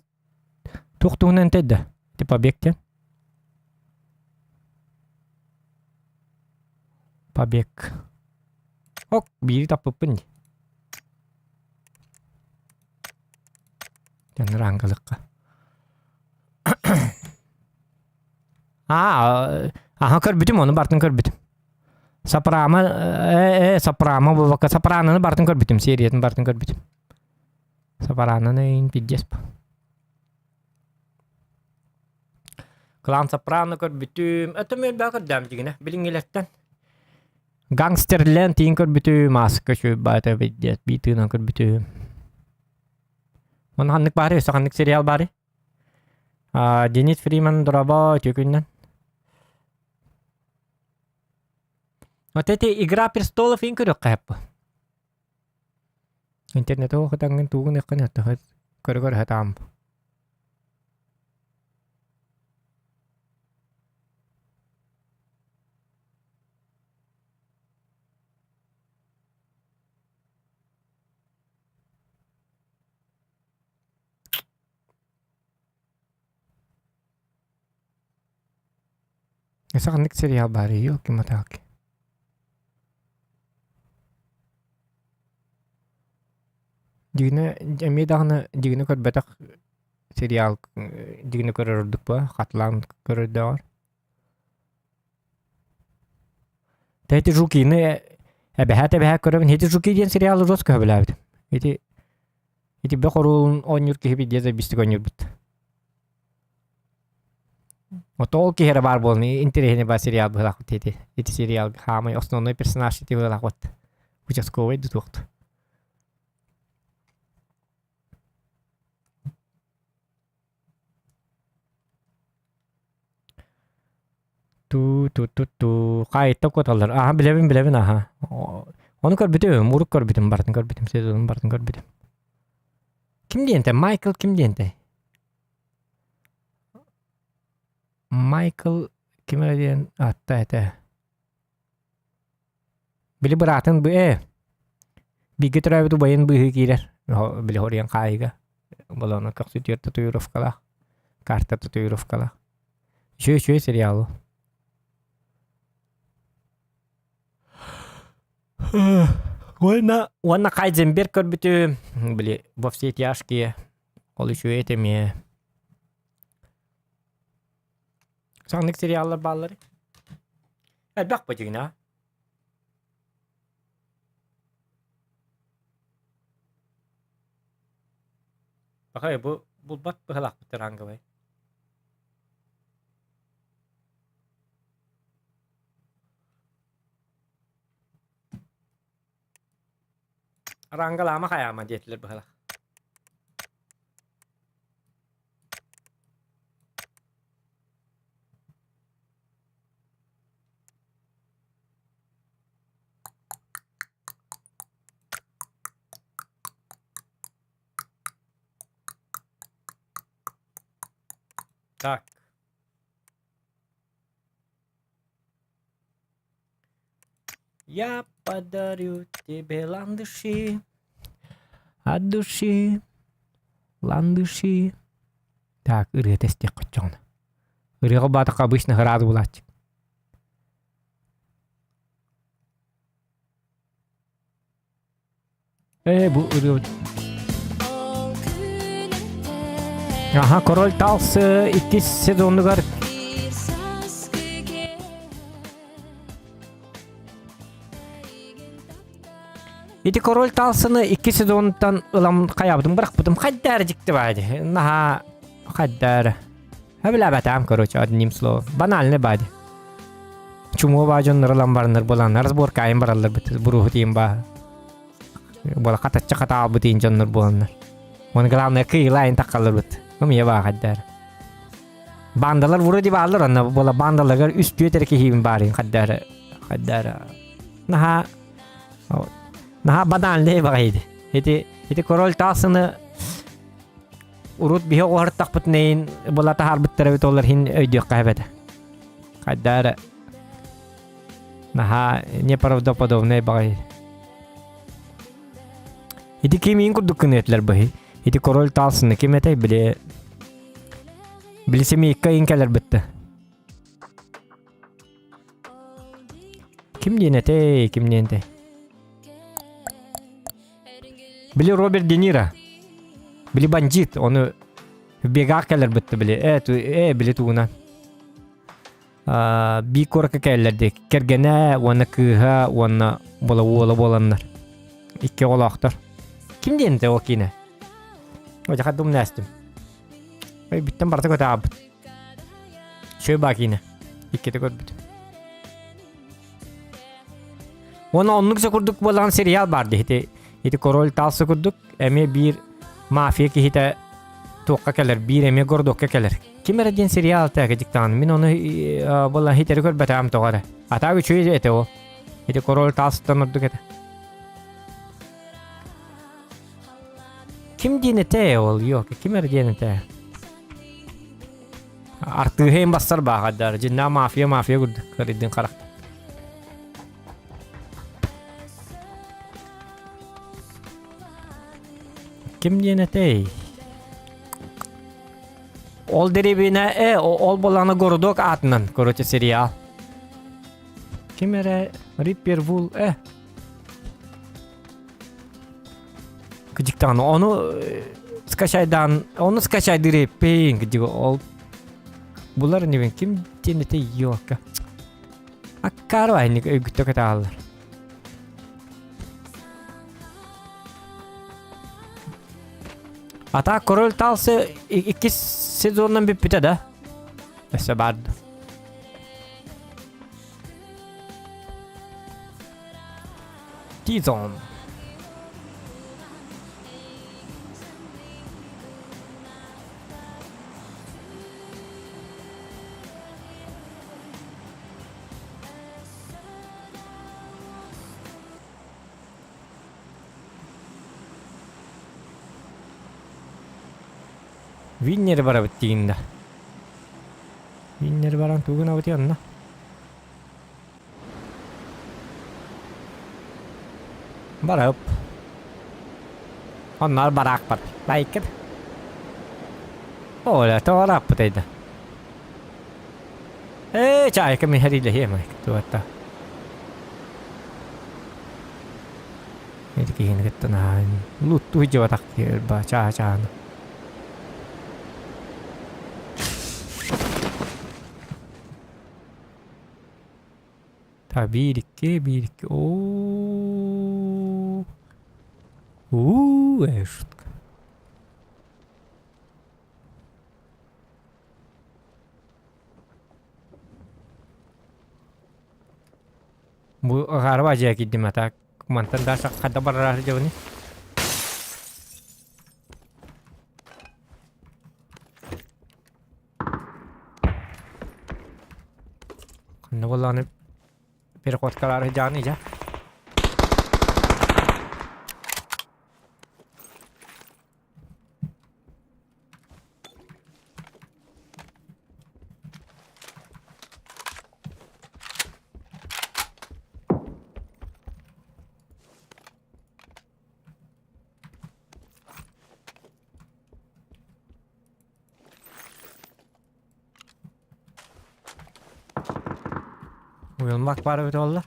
туох туһунан этэй да? Ити побег диэн. Побег. Ок, биири таппыппын дии. Дьоннор Аа, аха көрбүтүм, ону бартын көрбүтүм. Сопрано, э, э, Сопрано буолбакка, Сопраноны бартын көрбүтүм, сериятын бартын көрбүтүм. Сопраноны пиздец. Клан Сопрано көрбүтүм. Өтөм элбэх көрдөм дигинэ, билиҥҥилэртэн. Гангстерленд тиин көрбүтүм, маска чуйбаата пиздец, биитыынан көрбүтүм. Оны ханнык баары, өссө ханнык сериал баары? А, Денис Фриман дорообо үтүө күнүнэн. Вот эти Игра престолов иин көрүөххэ сөп Интернети оҕотаҥҥын тугун эккин көрө-көрө сатаам. Өссө ханнык сериал баар елки-моталки. Дьигинэ эмиэ даҕаны дьигинэ көрбөтөх сериал дьигинэ көрөр ордук буо хатылаан көрөрдөөҕөр. Ити Жукины эбэһээт-эбэһээт көрөбүн. Ити Жуки диэн сериалы жестко сөбүлээбитим. Ити ити бөх оруолун оонньуур киһи пиздец эбистик оонньуурбут. Вот ол киһи эрэ баар буолан интэриэһинэй баар сериал быһыылаах ити. Ити сериал хаамай основной персонаж ити быһыылаах вот. Участковый да туохту. Ту-ту-ту-ту хаайытта куоталлар. Аха билэбин билэбин аха. Ону көрбүтүм, урук көрбүтүм, барытын көрбүтүм, сезонун барытын көрбүтүм. Ким диэнтэй? Майкл ким диэнтэй? Майкл ким эрэ диэн аатта этэ. Били быраатын бу ээ бииргэ төрөөбүт убайын быыһыы киирэр. Били хоруйан хаайыга. Болоно көхсү түөрт татуировкалаах. Карта татуировкалаах. Үчүгэй үчүгэй сериал. Уонна уонна Хайзенберг көрбүтүм, били во все тяжкие, ол үчүгэй этэ эмиэ. Саҥнык сериаллар бааллар. Элбэх бытыгына. Пахай бу булбат быһалаахпыт ранговай. Рангалаама хайаама диэтилэр быһалаах. Так. Я подарю тебе ландыши от души, ландыши. Так, ырыа тэстиэх хоччоҕуна. Ырыаҕа баатахха обычно ыраас булааччы. Ээ, бу ырыа Аха, Король Талс иккис сезонугар Ити Король Талсыны икки сезонтан ылам хайабытым бырахпытым хайдаар дьикти баadi. Наһаа хайдаар. Сөбүлээбэтэҕим короче одним словом. Банальный бади. Чумуо баа дьоннор ылан бараннар буоланнар разборкаайын бараллар бит буруһу тиин баа. Буола хатачча хатаалбыт иин дьоннор буоланнар. Уон главное кыйылаайын таххаллар бит. Умия баа хайдар. Бандалар вроде бааллар онно буола бандаларгар үс түөт эрэ киһиибин баарыйын хайдаар хайдаар наһаа наһаа банальный баҕайы ити ити король таасыны Урут биһи оҕоһортахпытына иһин була таһаарбыттара эбит олор иһин өйдүөххэ эбэтэ. Хайда эрэ наһаа неправдоподобнай баҕайы. Ити ким курдук гыныа быһый? Ити король таалсыны ким этэй били били семейка иин кэлэр бытты. Ким диэн этэй, ким диэн этэй? Били Роберт Де Ниро. Били бандит, ону бегаах кэлэр бытты били. Э, э били тугунан. Би куоракка кэллэр дии. Кэргэнэ уонна кыыһа уонна буола уола буоланнар. Икки оҕолоохтор. Ким диэн этэ ол киинэ? Одьаха думнаастым. Ой, бүттэн барыта көтө Үчүгэй баа киинэ. Иккитэ көрбүтүм. Уонна оннук же курдук буолан сериал бар дии. Ити, ити король талсы курдук эмиэ биир мафия киһитэ туохха кэлэр, биир эмиэ городокка кэлэр. Ким эрэ диэн сериал тээгэ диктаан. Мин ону буолан хитэри көрбөтөҕүм тоҕо эрэ. Атаа үчүгэй этэ ол. Ити король талсыттан ордук этэ. Ким диэн этэ ол? Yok, ким эрэ диэн этэ? Артыыһын бассар бааҕардар. Дьиннээх мафия мафия курдук кырыйдын харахта. Ким диэн этэй? Ол дэриэбинэ э ол боланы городок аатынан короче сериал. Ким эрэ Риппер Вул э Кыдьыктаан ону скачайдаан ону скачайдыыр эппин кыдьык ол булар инибин ким диэн этэ ёлка аккаары айник өйгүттэ кэтааллар Ата король талсы иккис сезонунан бүппүтэ да өссө барды T-Zone. Виннери барабыт диин да. Виннери баран тугун абыт онно. Барап. Оннор бараакпар. Лайкыр. Оля, тоҕо ырааппытайда. Ээ, чаайка мин хэриилэһиэм туотта. киһини кытта наһаа лууттуу сылдьыбатах киһи ырба чааһа чааһына. Так, биир икки, биир икки, оо уу э шутка. Бу ыһаарба дьиэ киирдим а так мантан да хайда барар сылдьабыный? Ханна буоллаҕына переходкалаары сылдьаҕыный дьэ? Уйулмак баар эбитэ буолла.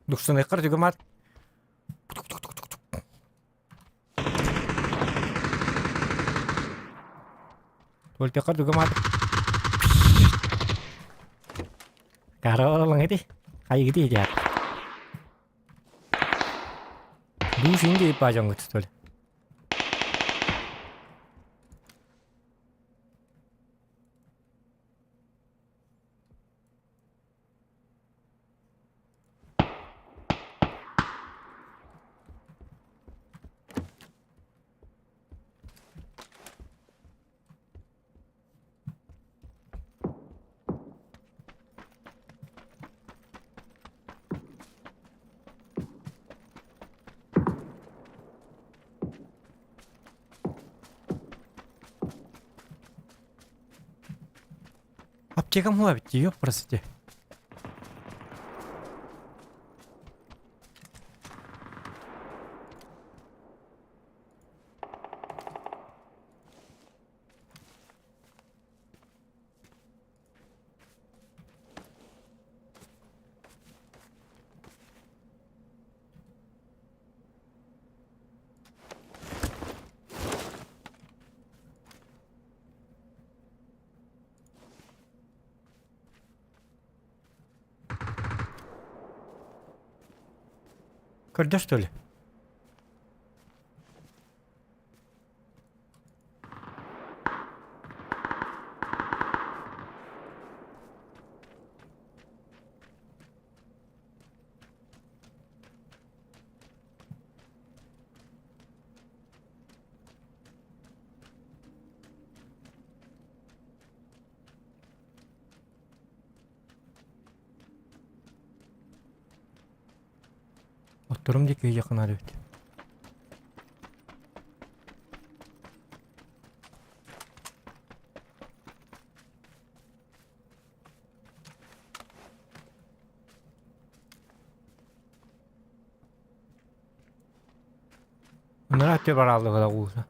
Духсаныаххар түгэмаат Туолтуоххар түгэмаат Караолаҥ ити хайыгыты ити Дуу син диэп баажоҥҥут что ли? Аптекам хуа эбит ёп простите. Көрдө что ли? Отторум диэки ыйыаххына эбит. Нара барааллыгыла ууса.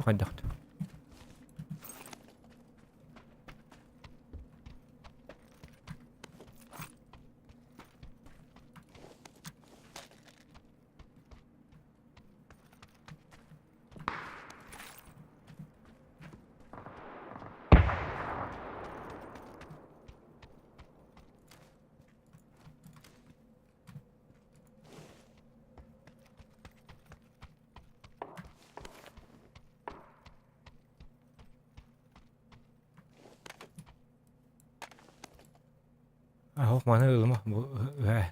Хайдах Аһох маны ылыма бу э.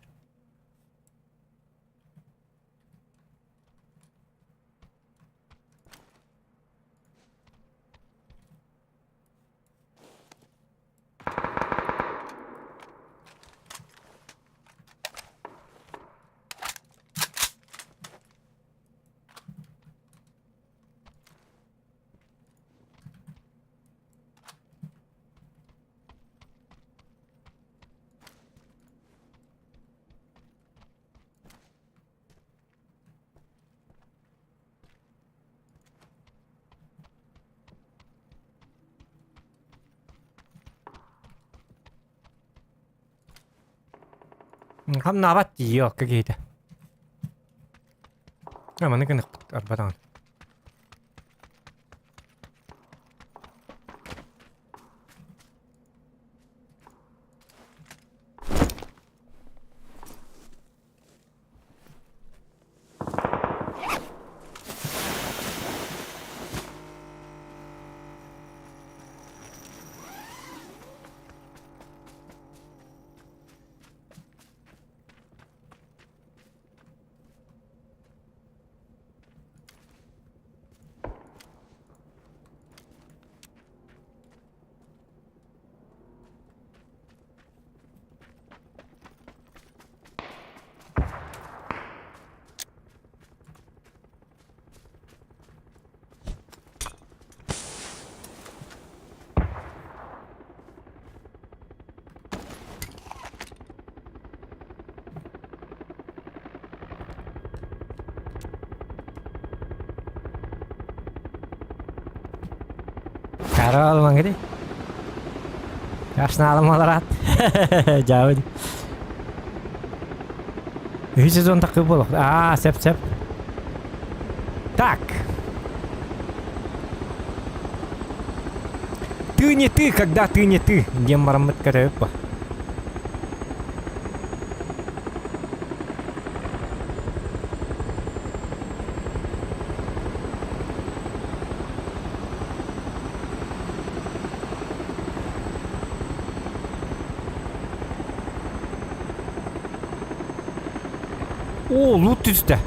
Хамнаабат тиийиэ киһитэ. Маны гыныхпыт арбатаҕын. Карал мангри. Арсеналым аларат. Жабы. Үһүс сезон такы болох. Аа, сеп сеп. Так. Ты не ты, когда ты не ты. Диэн бараммыт көрөбүт бу. Оо, лут түстэ.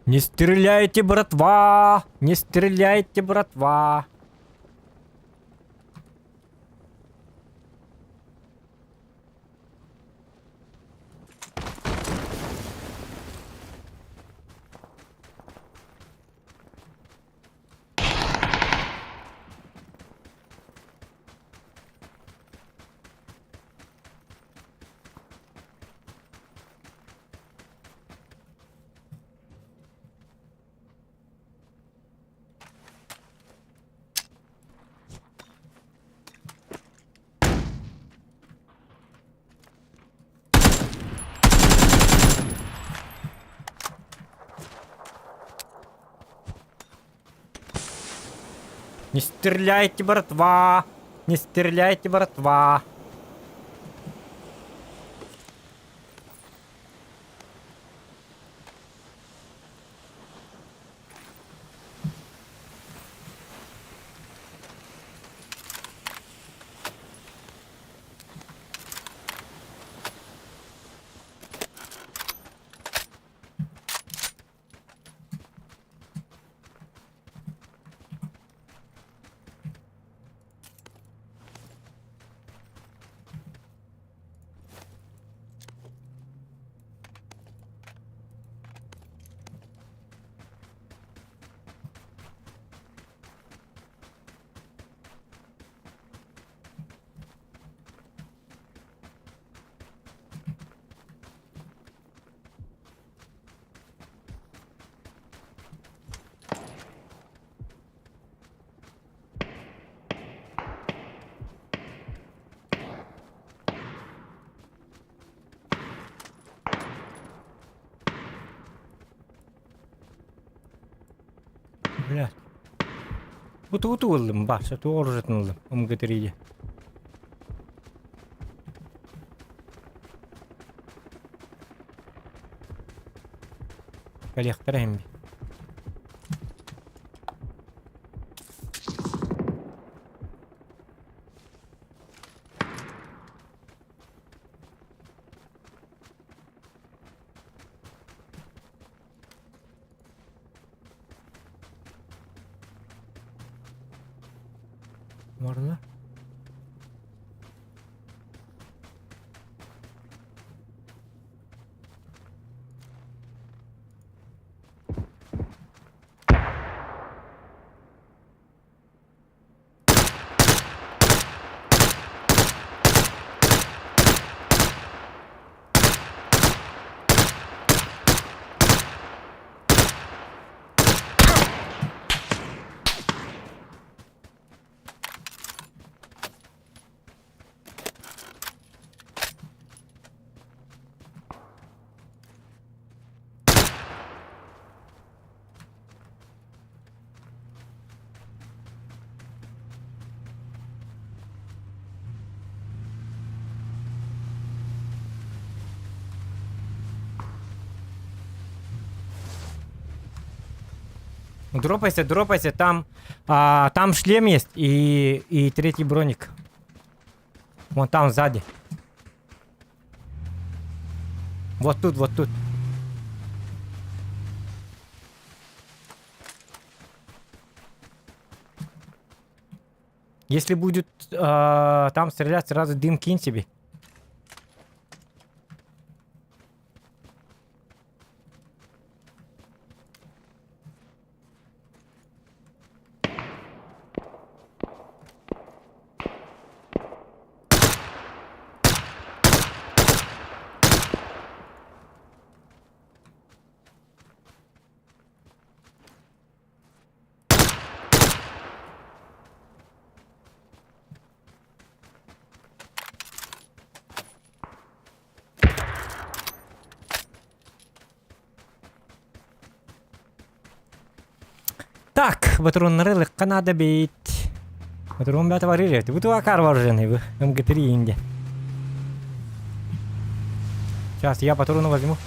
Не стреляйте, братва! Не стреляйте, братва! Не стреляйте, братва! Не стреляйте, братва! Бля. Бу тугу тугу ыллым, бааса, тугу оружиетын ыллым, МГ-3 Кэлиэхтэрэ иһин Можно? Дропайся, дропайся, там, а, там шлем есть и, и третий броник. Вон там сзади. Вот тут, вот тут. Если будет э, там стрелять, сразу дым кинь себе. Так, батроннары ылыхха наада бит. Батрон бята барыр эбит. Бу туга вооруженный бу. МГ-3 инде. Сейчас я патроны возьму.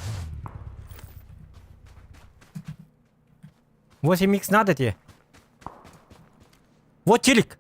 8х надо тебе? Вот телек!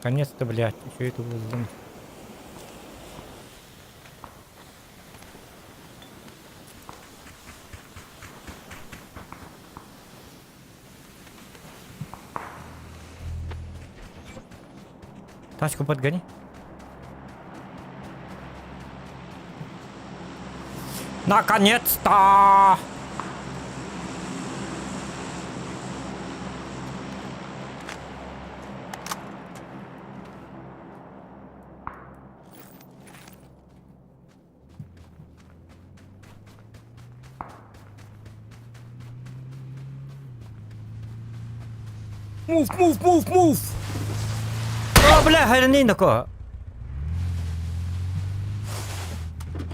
Наконец-то, блядь, еще это было. Тачку подгони. Наконец-то! Move, move, move, move! О, бля, хренинко!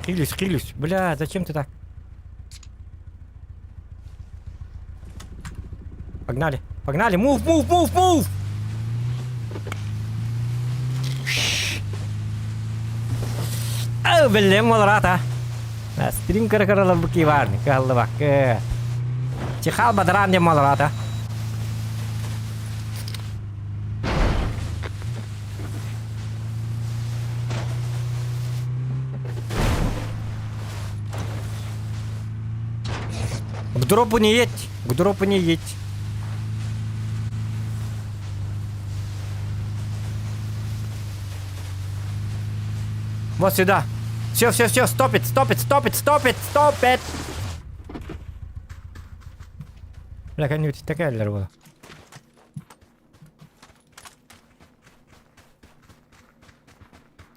Хилюсь, хилюсь. Бля, зачем ты так? Погнали, погнали! Move, move, move, move! О, блин, малрата! Стрим кыра-кыралар бу кивар, кыһаллыбакка. Чехал бадаран диэн маларата. К дропу не едь, к дропу не едь. Вот сюда. Все, все, все, стопит, стопит, стопит, стопит, стопит. Бля, кәнүт тәкәлләр була.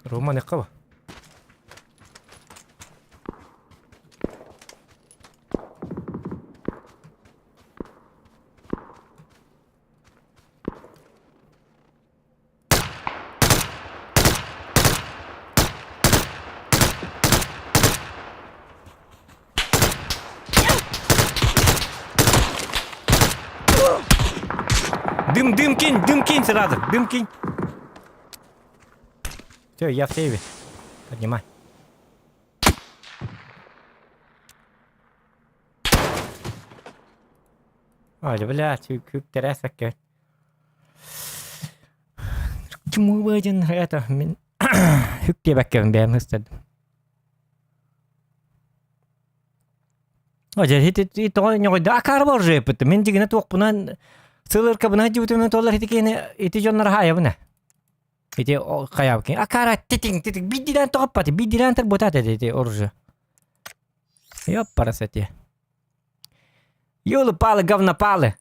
Рома не кыба. Дым, дым кинь, дым кинь сразу, дым кинь. Все, я в сейве. Поднимай. Ой, блядь, күп тэрээсэккэ. Чумуубадин это мин хүк диэбэккэбин бэйэм ыстадым. О, дьэ, ити тоҕо ньоҕойдо акаары оружие Мин дьигинэ туохпунан сылыркабына дьибитимин туолар ити киһини ити дьоннор хаайабын ээ. Ити хайаабыкин акаара титиҥ титиҥ биирдиилээн тоҕоппат биирдиилээн тарбытаат этэ ити оружие. Ёппарас эти. Ёлы-палы, говнопалы.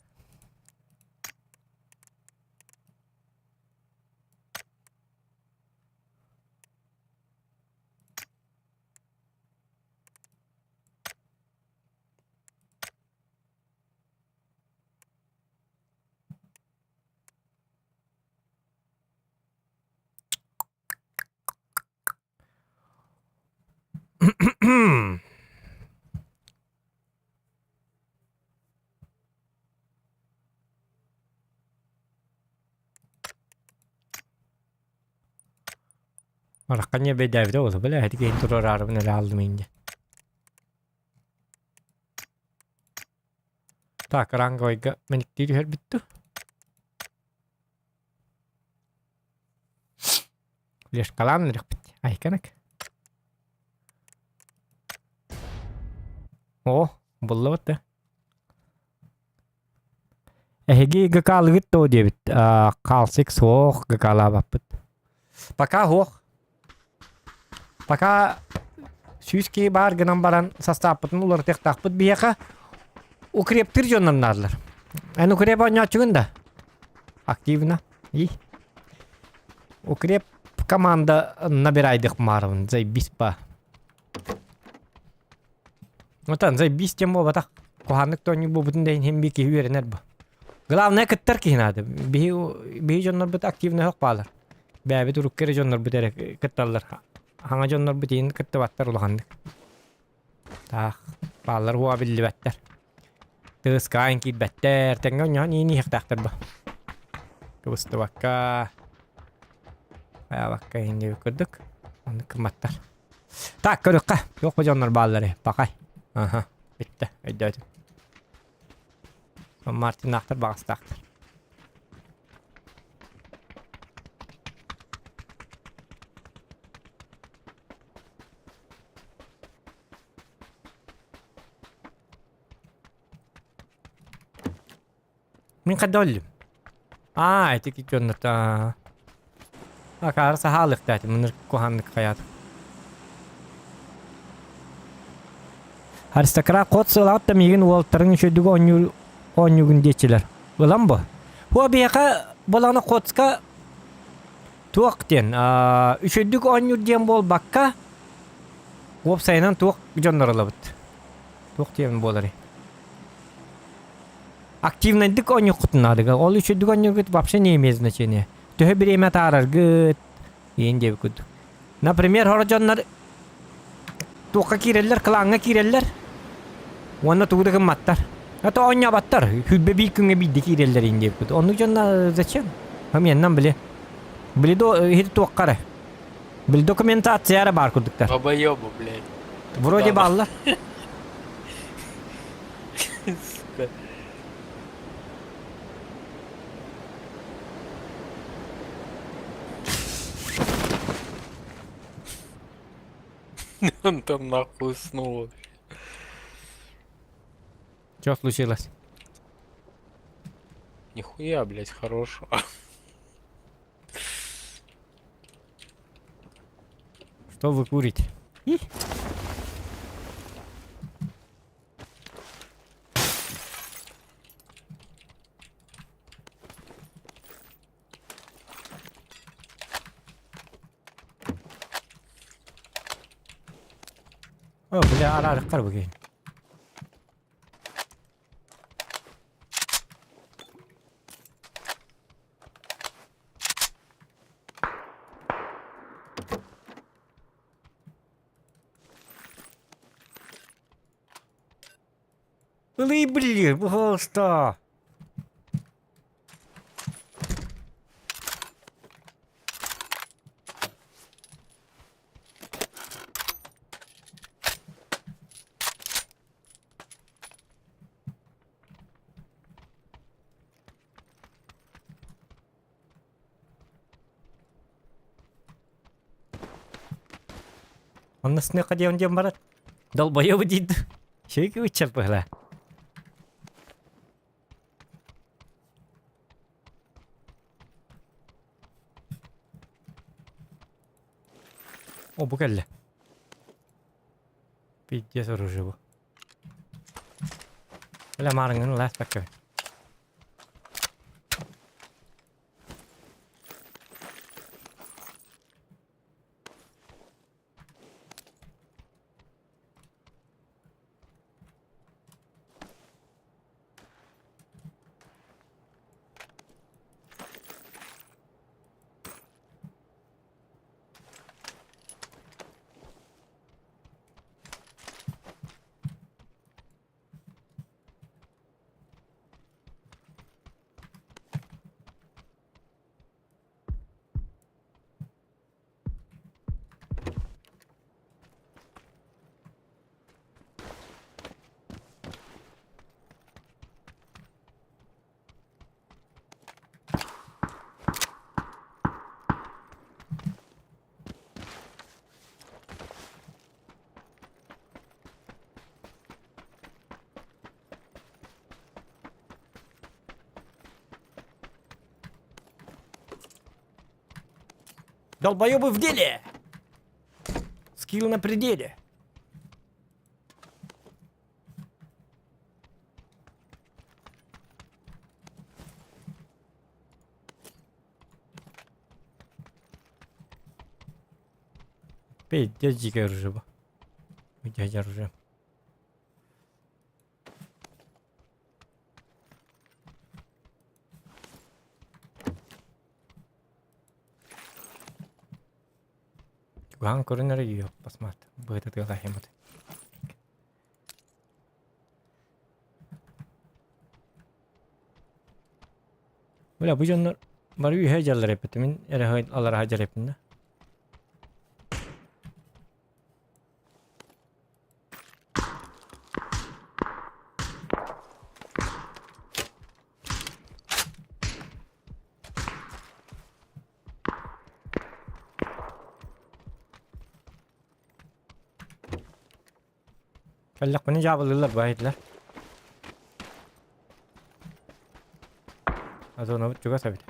Арахханньа бэйдээбитэ буолуо, бля, ити киһини туруораарыбын эрэ ааллым инде. Так, ранговайга мэниктии түһэрбит дуу? Лешкалаан эрэхпит. Айканак. О, буллубут да. Эһиги ГК-лыгыт дуо диэбит. Хаалсык суох ГК-лаабаппыт. Пока суох. Пока сүүс киһи баар гынан баран састааппытын уларытыахтаахпыт биһиэхэ укрептир дьоннор наадалар. Эн укреп оонньооччугун да? Активно. И? Укреп команда набирайдых маарабын. Заебись па. Отан заебись тем буолбатах. Куһааннык тоонньук буолбутун да иһин би киһи үөрэнэр бу. Главное кыттар киһи наада. Биһи биһи дьоннорбут активно ох баалар. Бэйэбит урукку эрэ дьоннорбут эрэ кытталлар. Хаҥа дьоннорбут иһин кыттыбаттар улаханнык. Таах, бааллар уоҕа биллибэттэр. Тыаскаан киирбэттэр, тэҥҥэ онньоһон иин иһиэхтээхтэр бу. Кыбыстыбакка, айаабакка иһин диэбит курдук. Оннук гымматтар. Так, көрүөххэ. Туох бу дьоннор баалларый? Пахай. Аха, бүттэ, өйдөөтүм. Мартиннаахтар баҕастаахтар. Мин хайда өллүм? Аа, ити дьоннорто Акаары саһаалыахтаатым, мыныр куһааннык хайаатым. Аристократ хот сыалаҕыт да миигин уолтарыҥ үчүгүйдүк оонньуур оонньуугун диэччилэр. Ылан бу. Бу биһиэхэ буолаҕына Ходска туох диэн үчүгүйдүк оонньуур диэн буолбакка уопсайынан туох дьоннор ылабыт. Туох диэн буоларый? Активнайдык оонньуоххутун наадыга. Ол үчүгүйдүк оонньуургут вообще не имеет значения. Төһө бириэмэ атаараргыт иин диэбит курдук. Например, хоро дьоннор туохха киирэллэр, клаҥҥа киирэллэр уонна тугу да гымматтар. А то оонньообаттар, хүрбэ биир күҥҥэ биирдэ киирэллэр иин диэбит курдук. Оннук дьонно зачем? Хамианнан били. Били до иһит туохха эрэ. Били документация эрэ баар курдуктар. Долбоёбы, блядь. Вроде бааллар. Сука. Он там нахуй уснул вообще. Что случилось? Нихуя, блядь, хорошего. Что вы курите? И? О, бля, араарыктар бу киһини. Ылый, блин, пожалуйста. Онно сныха диэн диэн барар. Долбоебу диид. Шейки ыччар быһыла. О, бу кэллэ. Пиздец оружие бу. Бля, маарыҥҥын ыласпакка. Долбоебы в деле! Скилл на пределе. Пиздец дикое оружие. бу. Дядя оружие. Чугаһаан көрөн эрэ басмаат быһыта тыалаахыммыт. Бля, бу дьоннор бары үөһэ дьаллар эппит. Мин эрэ аллараа дьар эппин да. Кэллэхпинэ дьаабылыыллар баайдылар. Озонобут чугас эбит.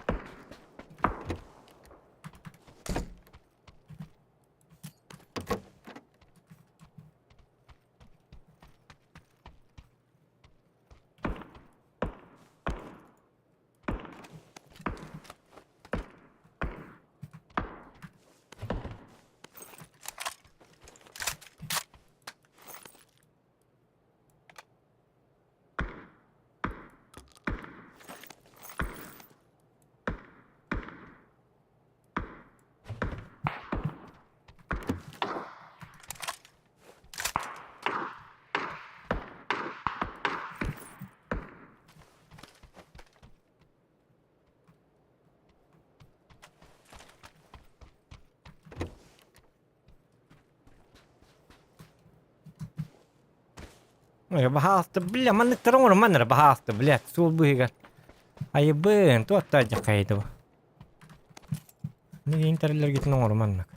Баһаалта, бля, манныктары оҥоруман эрэ, баһаалта, блядь, суол быыһыгар. Айыбын, туохта дьахайды бу. Ниги интерлергитин оҥоруманнык.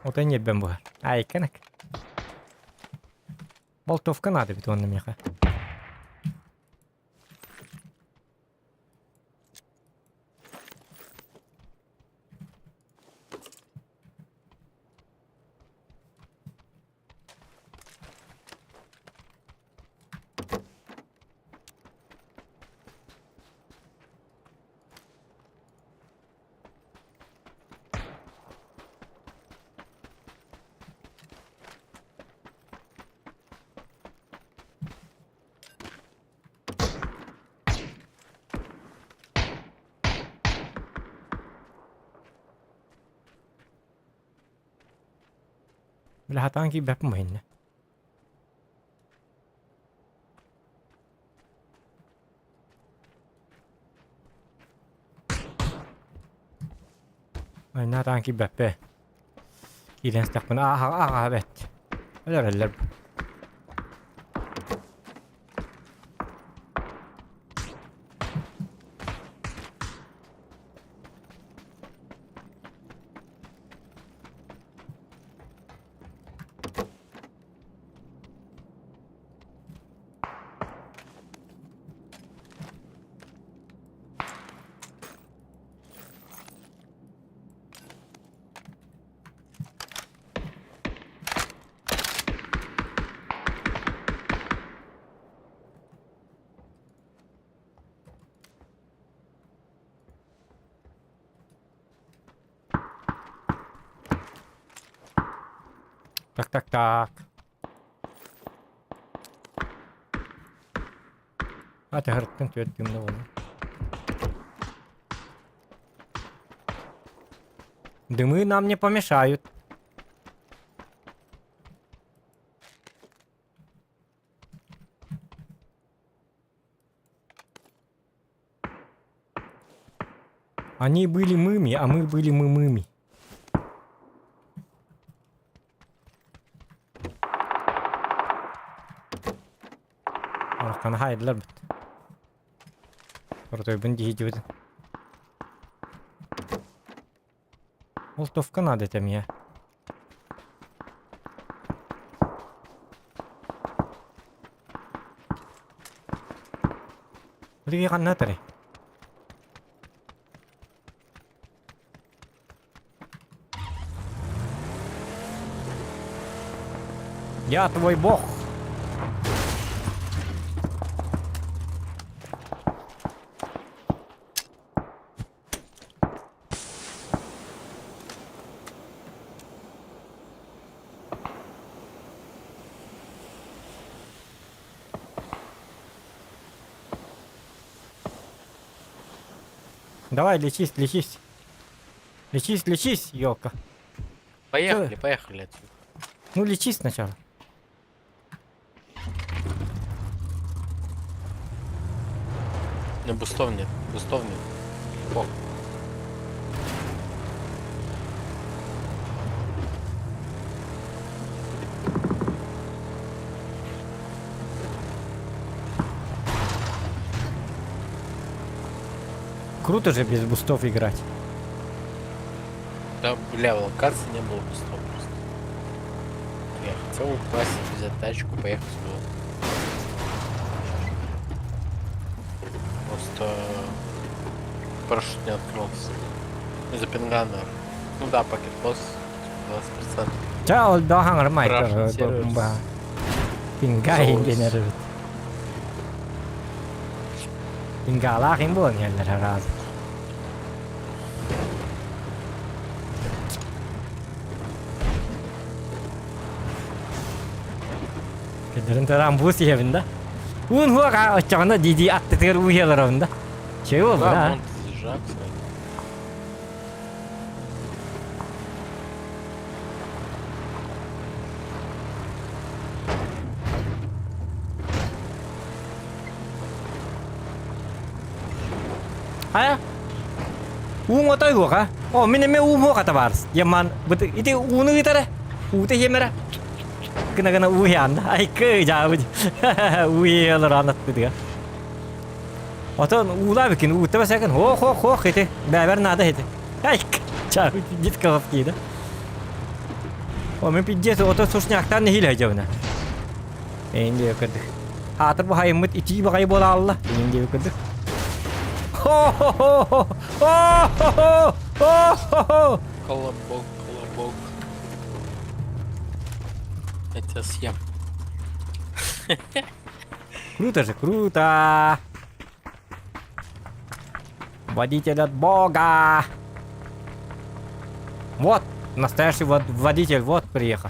Отой ньиэрбэм буһар. Айканак. Болтовка надо бит уонна миэхэ. Бile хатаан киирбэппин бу иһиннэ. Айна хатаан киирбэппэ. Киирэн истэхпинэ ааһа ааһа бэт. Өлөрөллөр. Так, так, так. Атыһырттан түөрт күн буолла. Дымы нам не помешают. Они были мыми, а мы были мы мыми. Арканы хайдылар бит. Протойбун дии Болтовка надо это мне. Билиги ханна тарай? Я твой бог. Давай, лечись, лечись. Лечись, лечись, елка. Поехали, поехали отсюда. Ну лечись сначала. Не, бустов нет, бустов нет. О. Круто же без бустов играть. Да, бля, в локации не было бустов просто. Я хотел упасть, взять тачку, поехать сюда. Просто парашют не открылся. Из-за пинга, наверное. Ну да, пакет босс 20%. Ча ол да хаҥар Russian servers. Пинга ингенер эбит. Пингалаах им буолан иһэллэр араас. Кэдэрин тараан бу сиһэбин да. Уун хуака оччоҕуна дии-дии аттытыгар уу иһэлэробун да. Чего Да, да? вон ты заезжал, кстати. Хайа? Ууҥ отой уоха. О, мин эмиэ уум уох табаарыс. Яман, ити ууну ыытара. Уута иһиэмэрэ. Гына-гына ууһаан. Айкы дьаабыт. Ууйалар анаттыга. Отон уулаа бикин уутта басакын хох хох хох ити. Бэбер надо ити. Айк. Чаабыт дит калап киида. О мен пиздец ото сушняктан нехиле жабына. Эйин диye көрдүк. Хаатыр бу хайыммыт итии баҕайы буола алла. Эйин диye көрдүк. Хо-хо-хо! Хо-хо-хо! Хо-хо-хо! Колобок, колобок. Я тебя съем. Круто же, круто! Водитель от бога! Вот, настоящий водитель, вот приехал.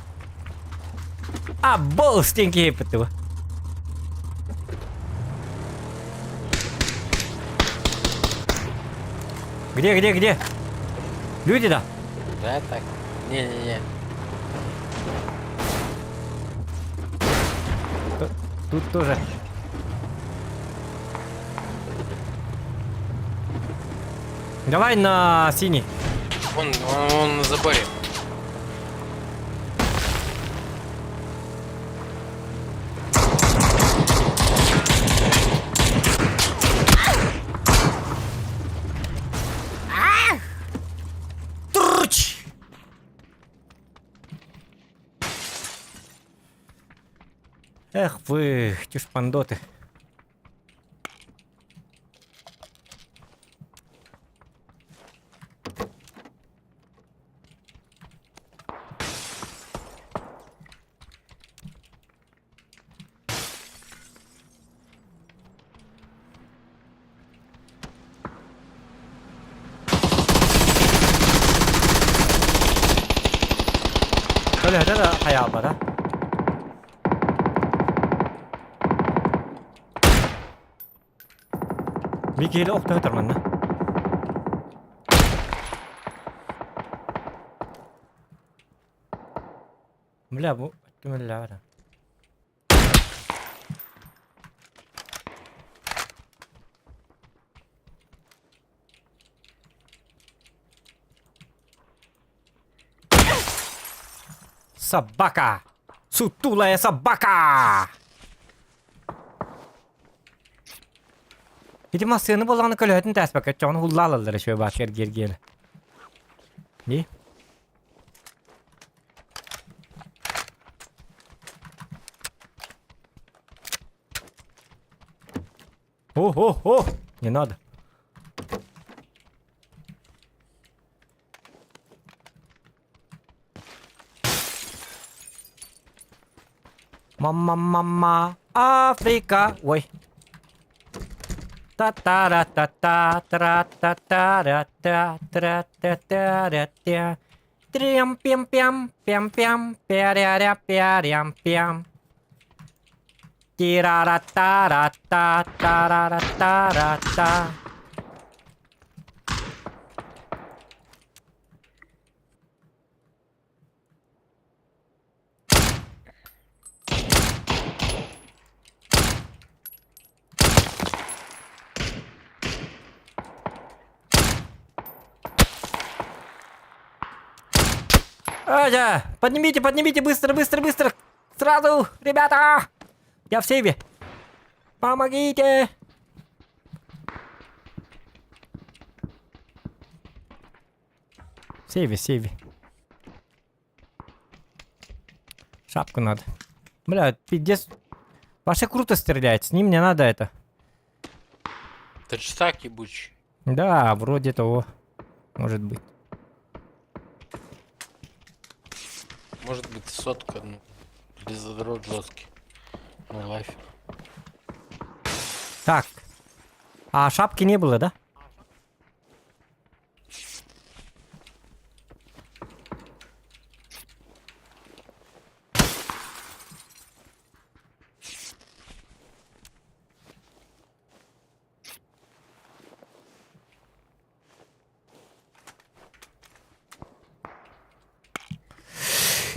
А, болстенький его. Где, где, где? Люди, да? Да, так. Не-не-не. Тут тоже. Давай на синий. Он, он, он на заборе. Труч! Эх вы, тюшпандоты. Көлөһөтө да хайаабата. Микиэлэ охтоһутар манна. Бля, бу түмэллээҕэр. Собака! Сутулая собака! Ити массыыны буоллаҕына көлөһөтүн тээспэккэ чоҕун хуллаалаллар үчүгэй баачка эргиэргиэлэ. Дии? О, о, о! Не надо. Мама, мама, Африка. Ой. Та-та-ра-та-та-тра-та-та-ра-та-тра-та-та. Трям-пям-пям, пям-пям, пя-ря-ря-пя-рям-пям. Тира-ра-та-ра-та-та-ра-та-ра-та. Адя, поднимите, поднимите, быстро, быстро, быстро! Сразу, ребята! Я в сейве. Помогите! В сейве, в сейве. Шапку надо. Бля, пиздец. Паша круто стреляет, с ним не надо это. Это ж так ебучий. Да, вроде того. Может быть. Может быть сотка, ну. Или задрот жесткий. Ну, лайф. Так. А шапки не было, да?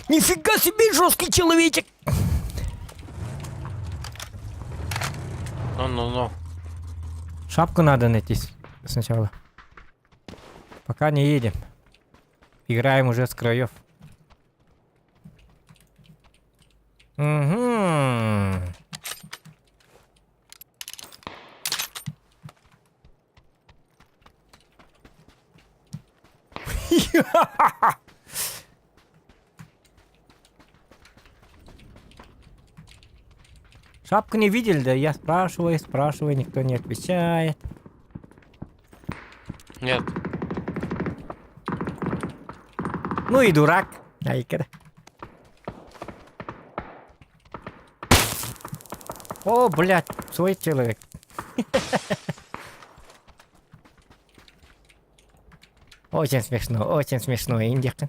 Нифига себе жесткий человечек! Ну-ну-ну. Шапку надо найти сначала. Пока не едем. Играем уже с краев. Угу. Шапку не видели, да? Я спрашиваю, спрашиваю, никто не отвечает. Нет. Ну и дурак. Айкер. О, блядь, свой человек. Очень смешно, очень смешно, индика.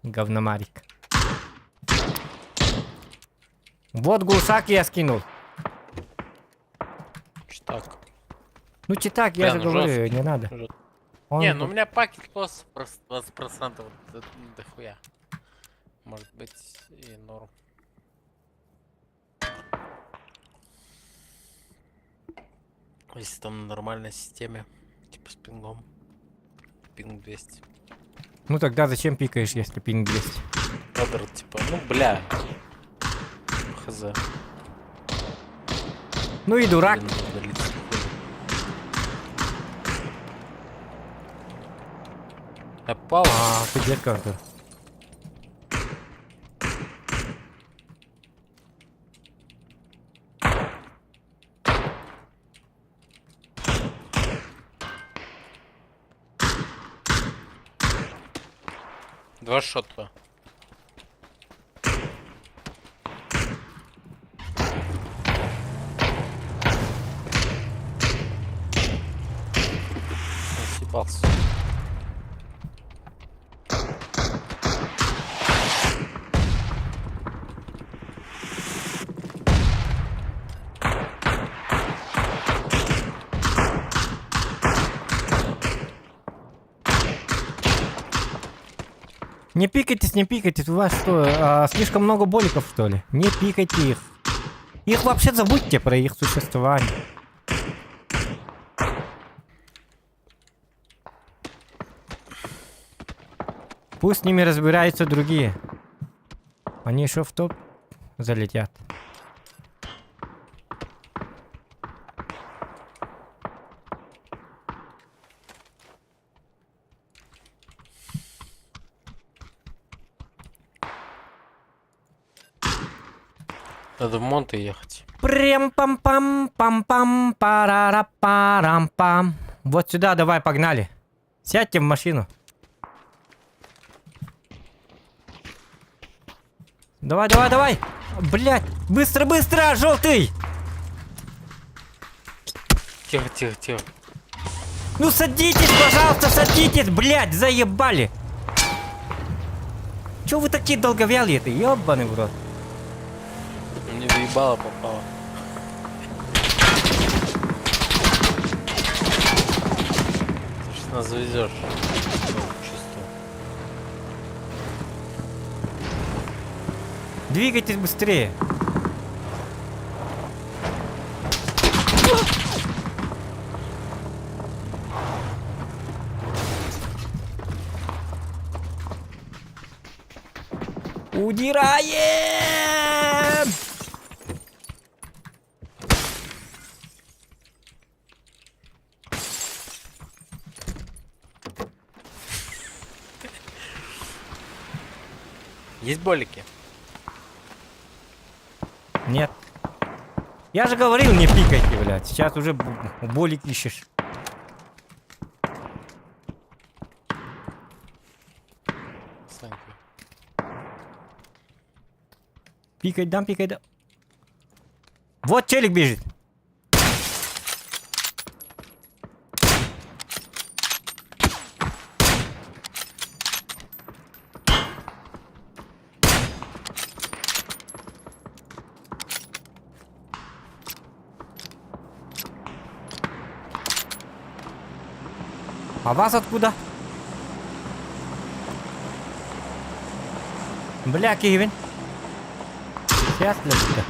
Говномарик. Вот гусак я скинул. Читак. Ну читак, я Бля, же ну говорю, жестко. не надо. Жестко. Он... Не, ну у меня пакет лосс просто 20% дохуя. Может быть и норм. Если там на нормальной системе, типа с пингом. Пинг 200. Ну тогда зачем пикаешь, если пинг 200? Кадр, типа, ну бля. Хз. Ну и дурак. Блин, удалиться хуй. Я пал. А, ты где карту? Два шота. Он съебался. Не пикайтесь, не пикайтесь. У вас что, а, слишком много боликов, что ли? Не пикайте их. Их вообще забудьте про их существование. Пусть с ними разбираются другие. Они еще в топ залетят. Надо в Монте ехать. Прем пам пам пам пам парара парам пам. Вот сюда давай, погнали. Сядьте в машину. Давай, давай, давай. Блять, быстро, быстро, желтый. Тихо, тихо, тихо. Ну садитесь, пожалуйста, садитесь, блять, заебали. Чё вы такие долговялые-то, ёбаный в рот. Мне въебало попало. Ты сейчас нас завезешь. Чувствую. Двигайтесь быстрее. Удираем! Есть болики? Нет. Я же говорил, не пикайте, блядь. Сейчас уже болик ищешь. Санька. Пикать дам, пикать дам. Вот челик бежит. А вас откуда? Бля, Кевин. Сейчас, блядь.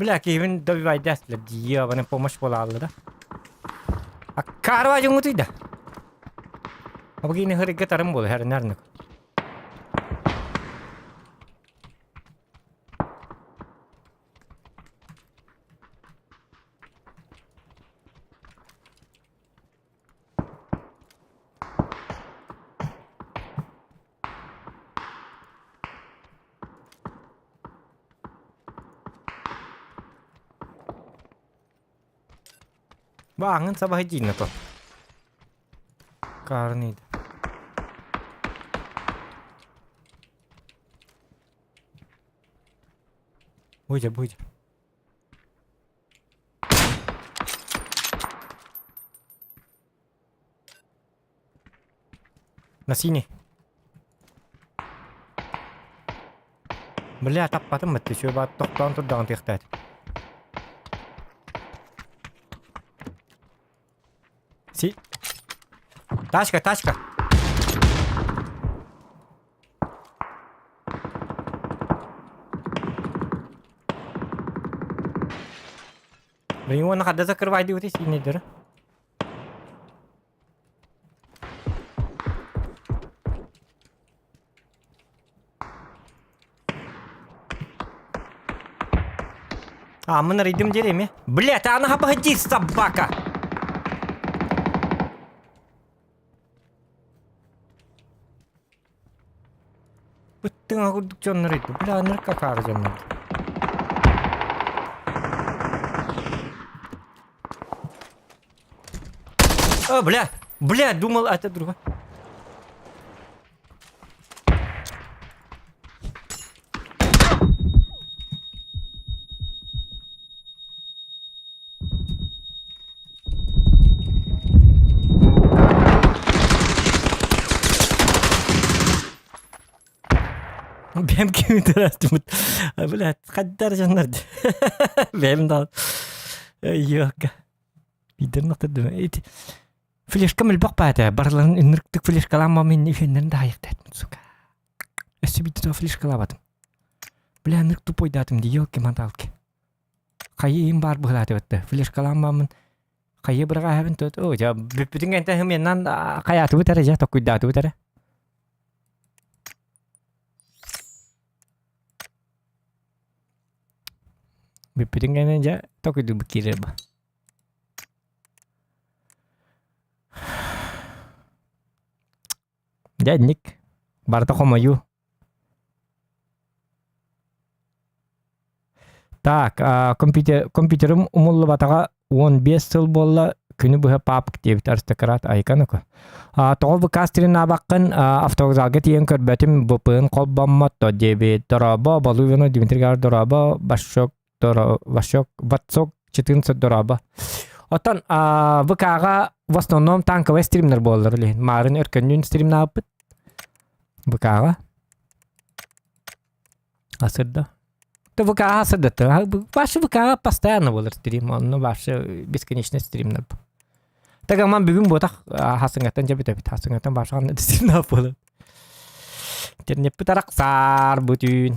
Бля, киһибин добивайдастылар дии, ебаный помощь буолаалла да. Аккаарва дьоҥутуй да. Абыгины хырыгга тарым буола хэринэрник. Бааҥҥын сабаһы дииннэ то. Карныйда. Будя, будя. На синий. Бля, таппатым бытты. Чё баат тохтоон турдаҕын тыахтаат. Си. Тачка, тачка. Блин, уонна хадда закрывайдыбыт сиинэйдэрэ. А, мы нарыйдым деревья. Блядь, а она погоди, собака! Быттыҥа курдук дьоннор ыйды. Бля, ынырык акаары дьоннор. О, бля! Бля, думал, это друга. Бэм кимитэрастымыт. Бля, хаддар дьоннор. Бэм да. Йока. Бидер нахтадым. Ити флешкам элбэх баата. Барыларын ынырыктык флешкалаамам инни үһүннэрин да хайыктаатым, сука. Өссө биирдэ флешкалаабатым. Бля, ынырык тупойдаатым ди, елки-моталки. Хайыым баар быһылаатыбытты. Флешкалааммаммын хайыы быраҕааһабын тут. Оо, дьэ, бүппүтүн кэнтэ хымыаннан хайаатыбыт эрэ, дьэ, токкуйдаатыбыт эрэ. Бүппүтүн кэннэ дьэ токуйдуубут киирэр бу. Дьэ, инник. Барыта хомойуу. Так, компьютер, компьютерым умуллубатаҕа 15 сыл буолла, күнү быһа папк диэбит аристократ Айканыка. Тоҕо ВК стриннаабаккын автовокзалга тиийэн көрбөтүм, ВПН холбоммот то диэбит. Дорообо, Балуевна Дмитрий Гавр дорообо, Башок, Вашок, Ватсок 14 дорообо. Оттон ВК-ҕа в основном танковай стримнер буоллар билигин. Маарын өркөннүүн стримнаабыт. ВК-ҕа. Асырда. Да ВК-ҕа асырдатта. Вообще ВК-ҕа постоянно буолар стрим. Онно вообще бесконечный стримнер. Так аман бүгүн буотах хасыҥаттан дьэ бүтэбит. Хасыҥаттан баша ханна стримнаах буолар. Интернеппит арахсаар бүтүүн.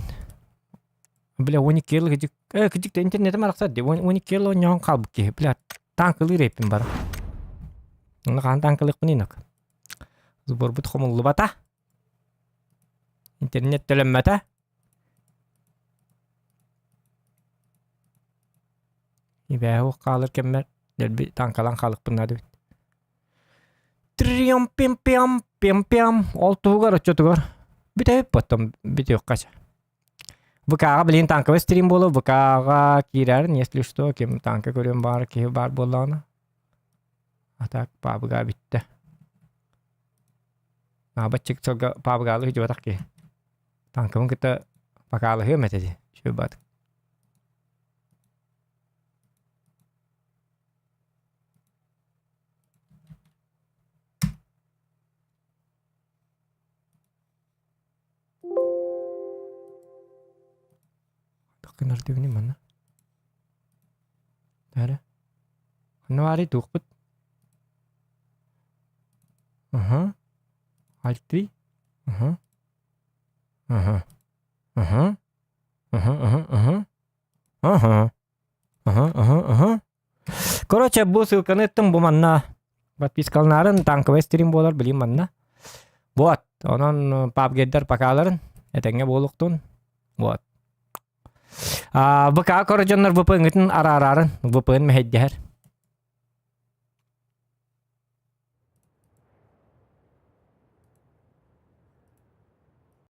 Бля, 12 yıl кыдьык, э, кыдьык да интернетим арахсар дии. 12 yıl оонньоон хаалбыт киһи. Бля, танкылыыр эппин бара. Онно хаһан танкылыахпын инок. Сборбут хомуллубата. Интернет төлөммөтө. Ибээһи хаалар кэммэр дэлби танкалаан хаалыкпын наада эбит. Триум пим пям пим пям ол туһугар оччотугар бүтэбит потом бүтүөххэ чэ. ВК-ҕа билигин танковый стрим буолуо, ВК-ҕа киирэрин, если что, ким танка көрүөн баар киһи баар буоллаҕына. А так пабыга бүттэ. Аабаччык сылга пабыгаалыы сылдьыбатах киһи. Танкабын кытта покалаһыам этэ дии. Үчүгэй баатык. Гынар диэбини манна. Эрэ. Ханна баарый туохпут? Аха. Альтри. Аха. Аха. Аха. Аха, аха, аха. Аха. Аха, аха, аха. Короче, бу ссылканы ыттым бу манна. Подпискаланарын танковый стрим буолар билим манна. Вот, онон пабгердер покаларын этэҥҥэ буолуктун. Вот. А, ВК көрө дьоннор VPN-гытын араарарын, VPN мэһэйдэһэр.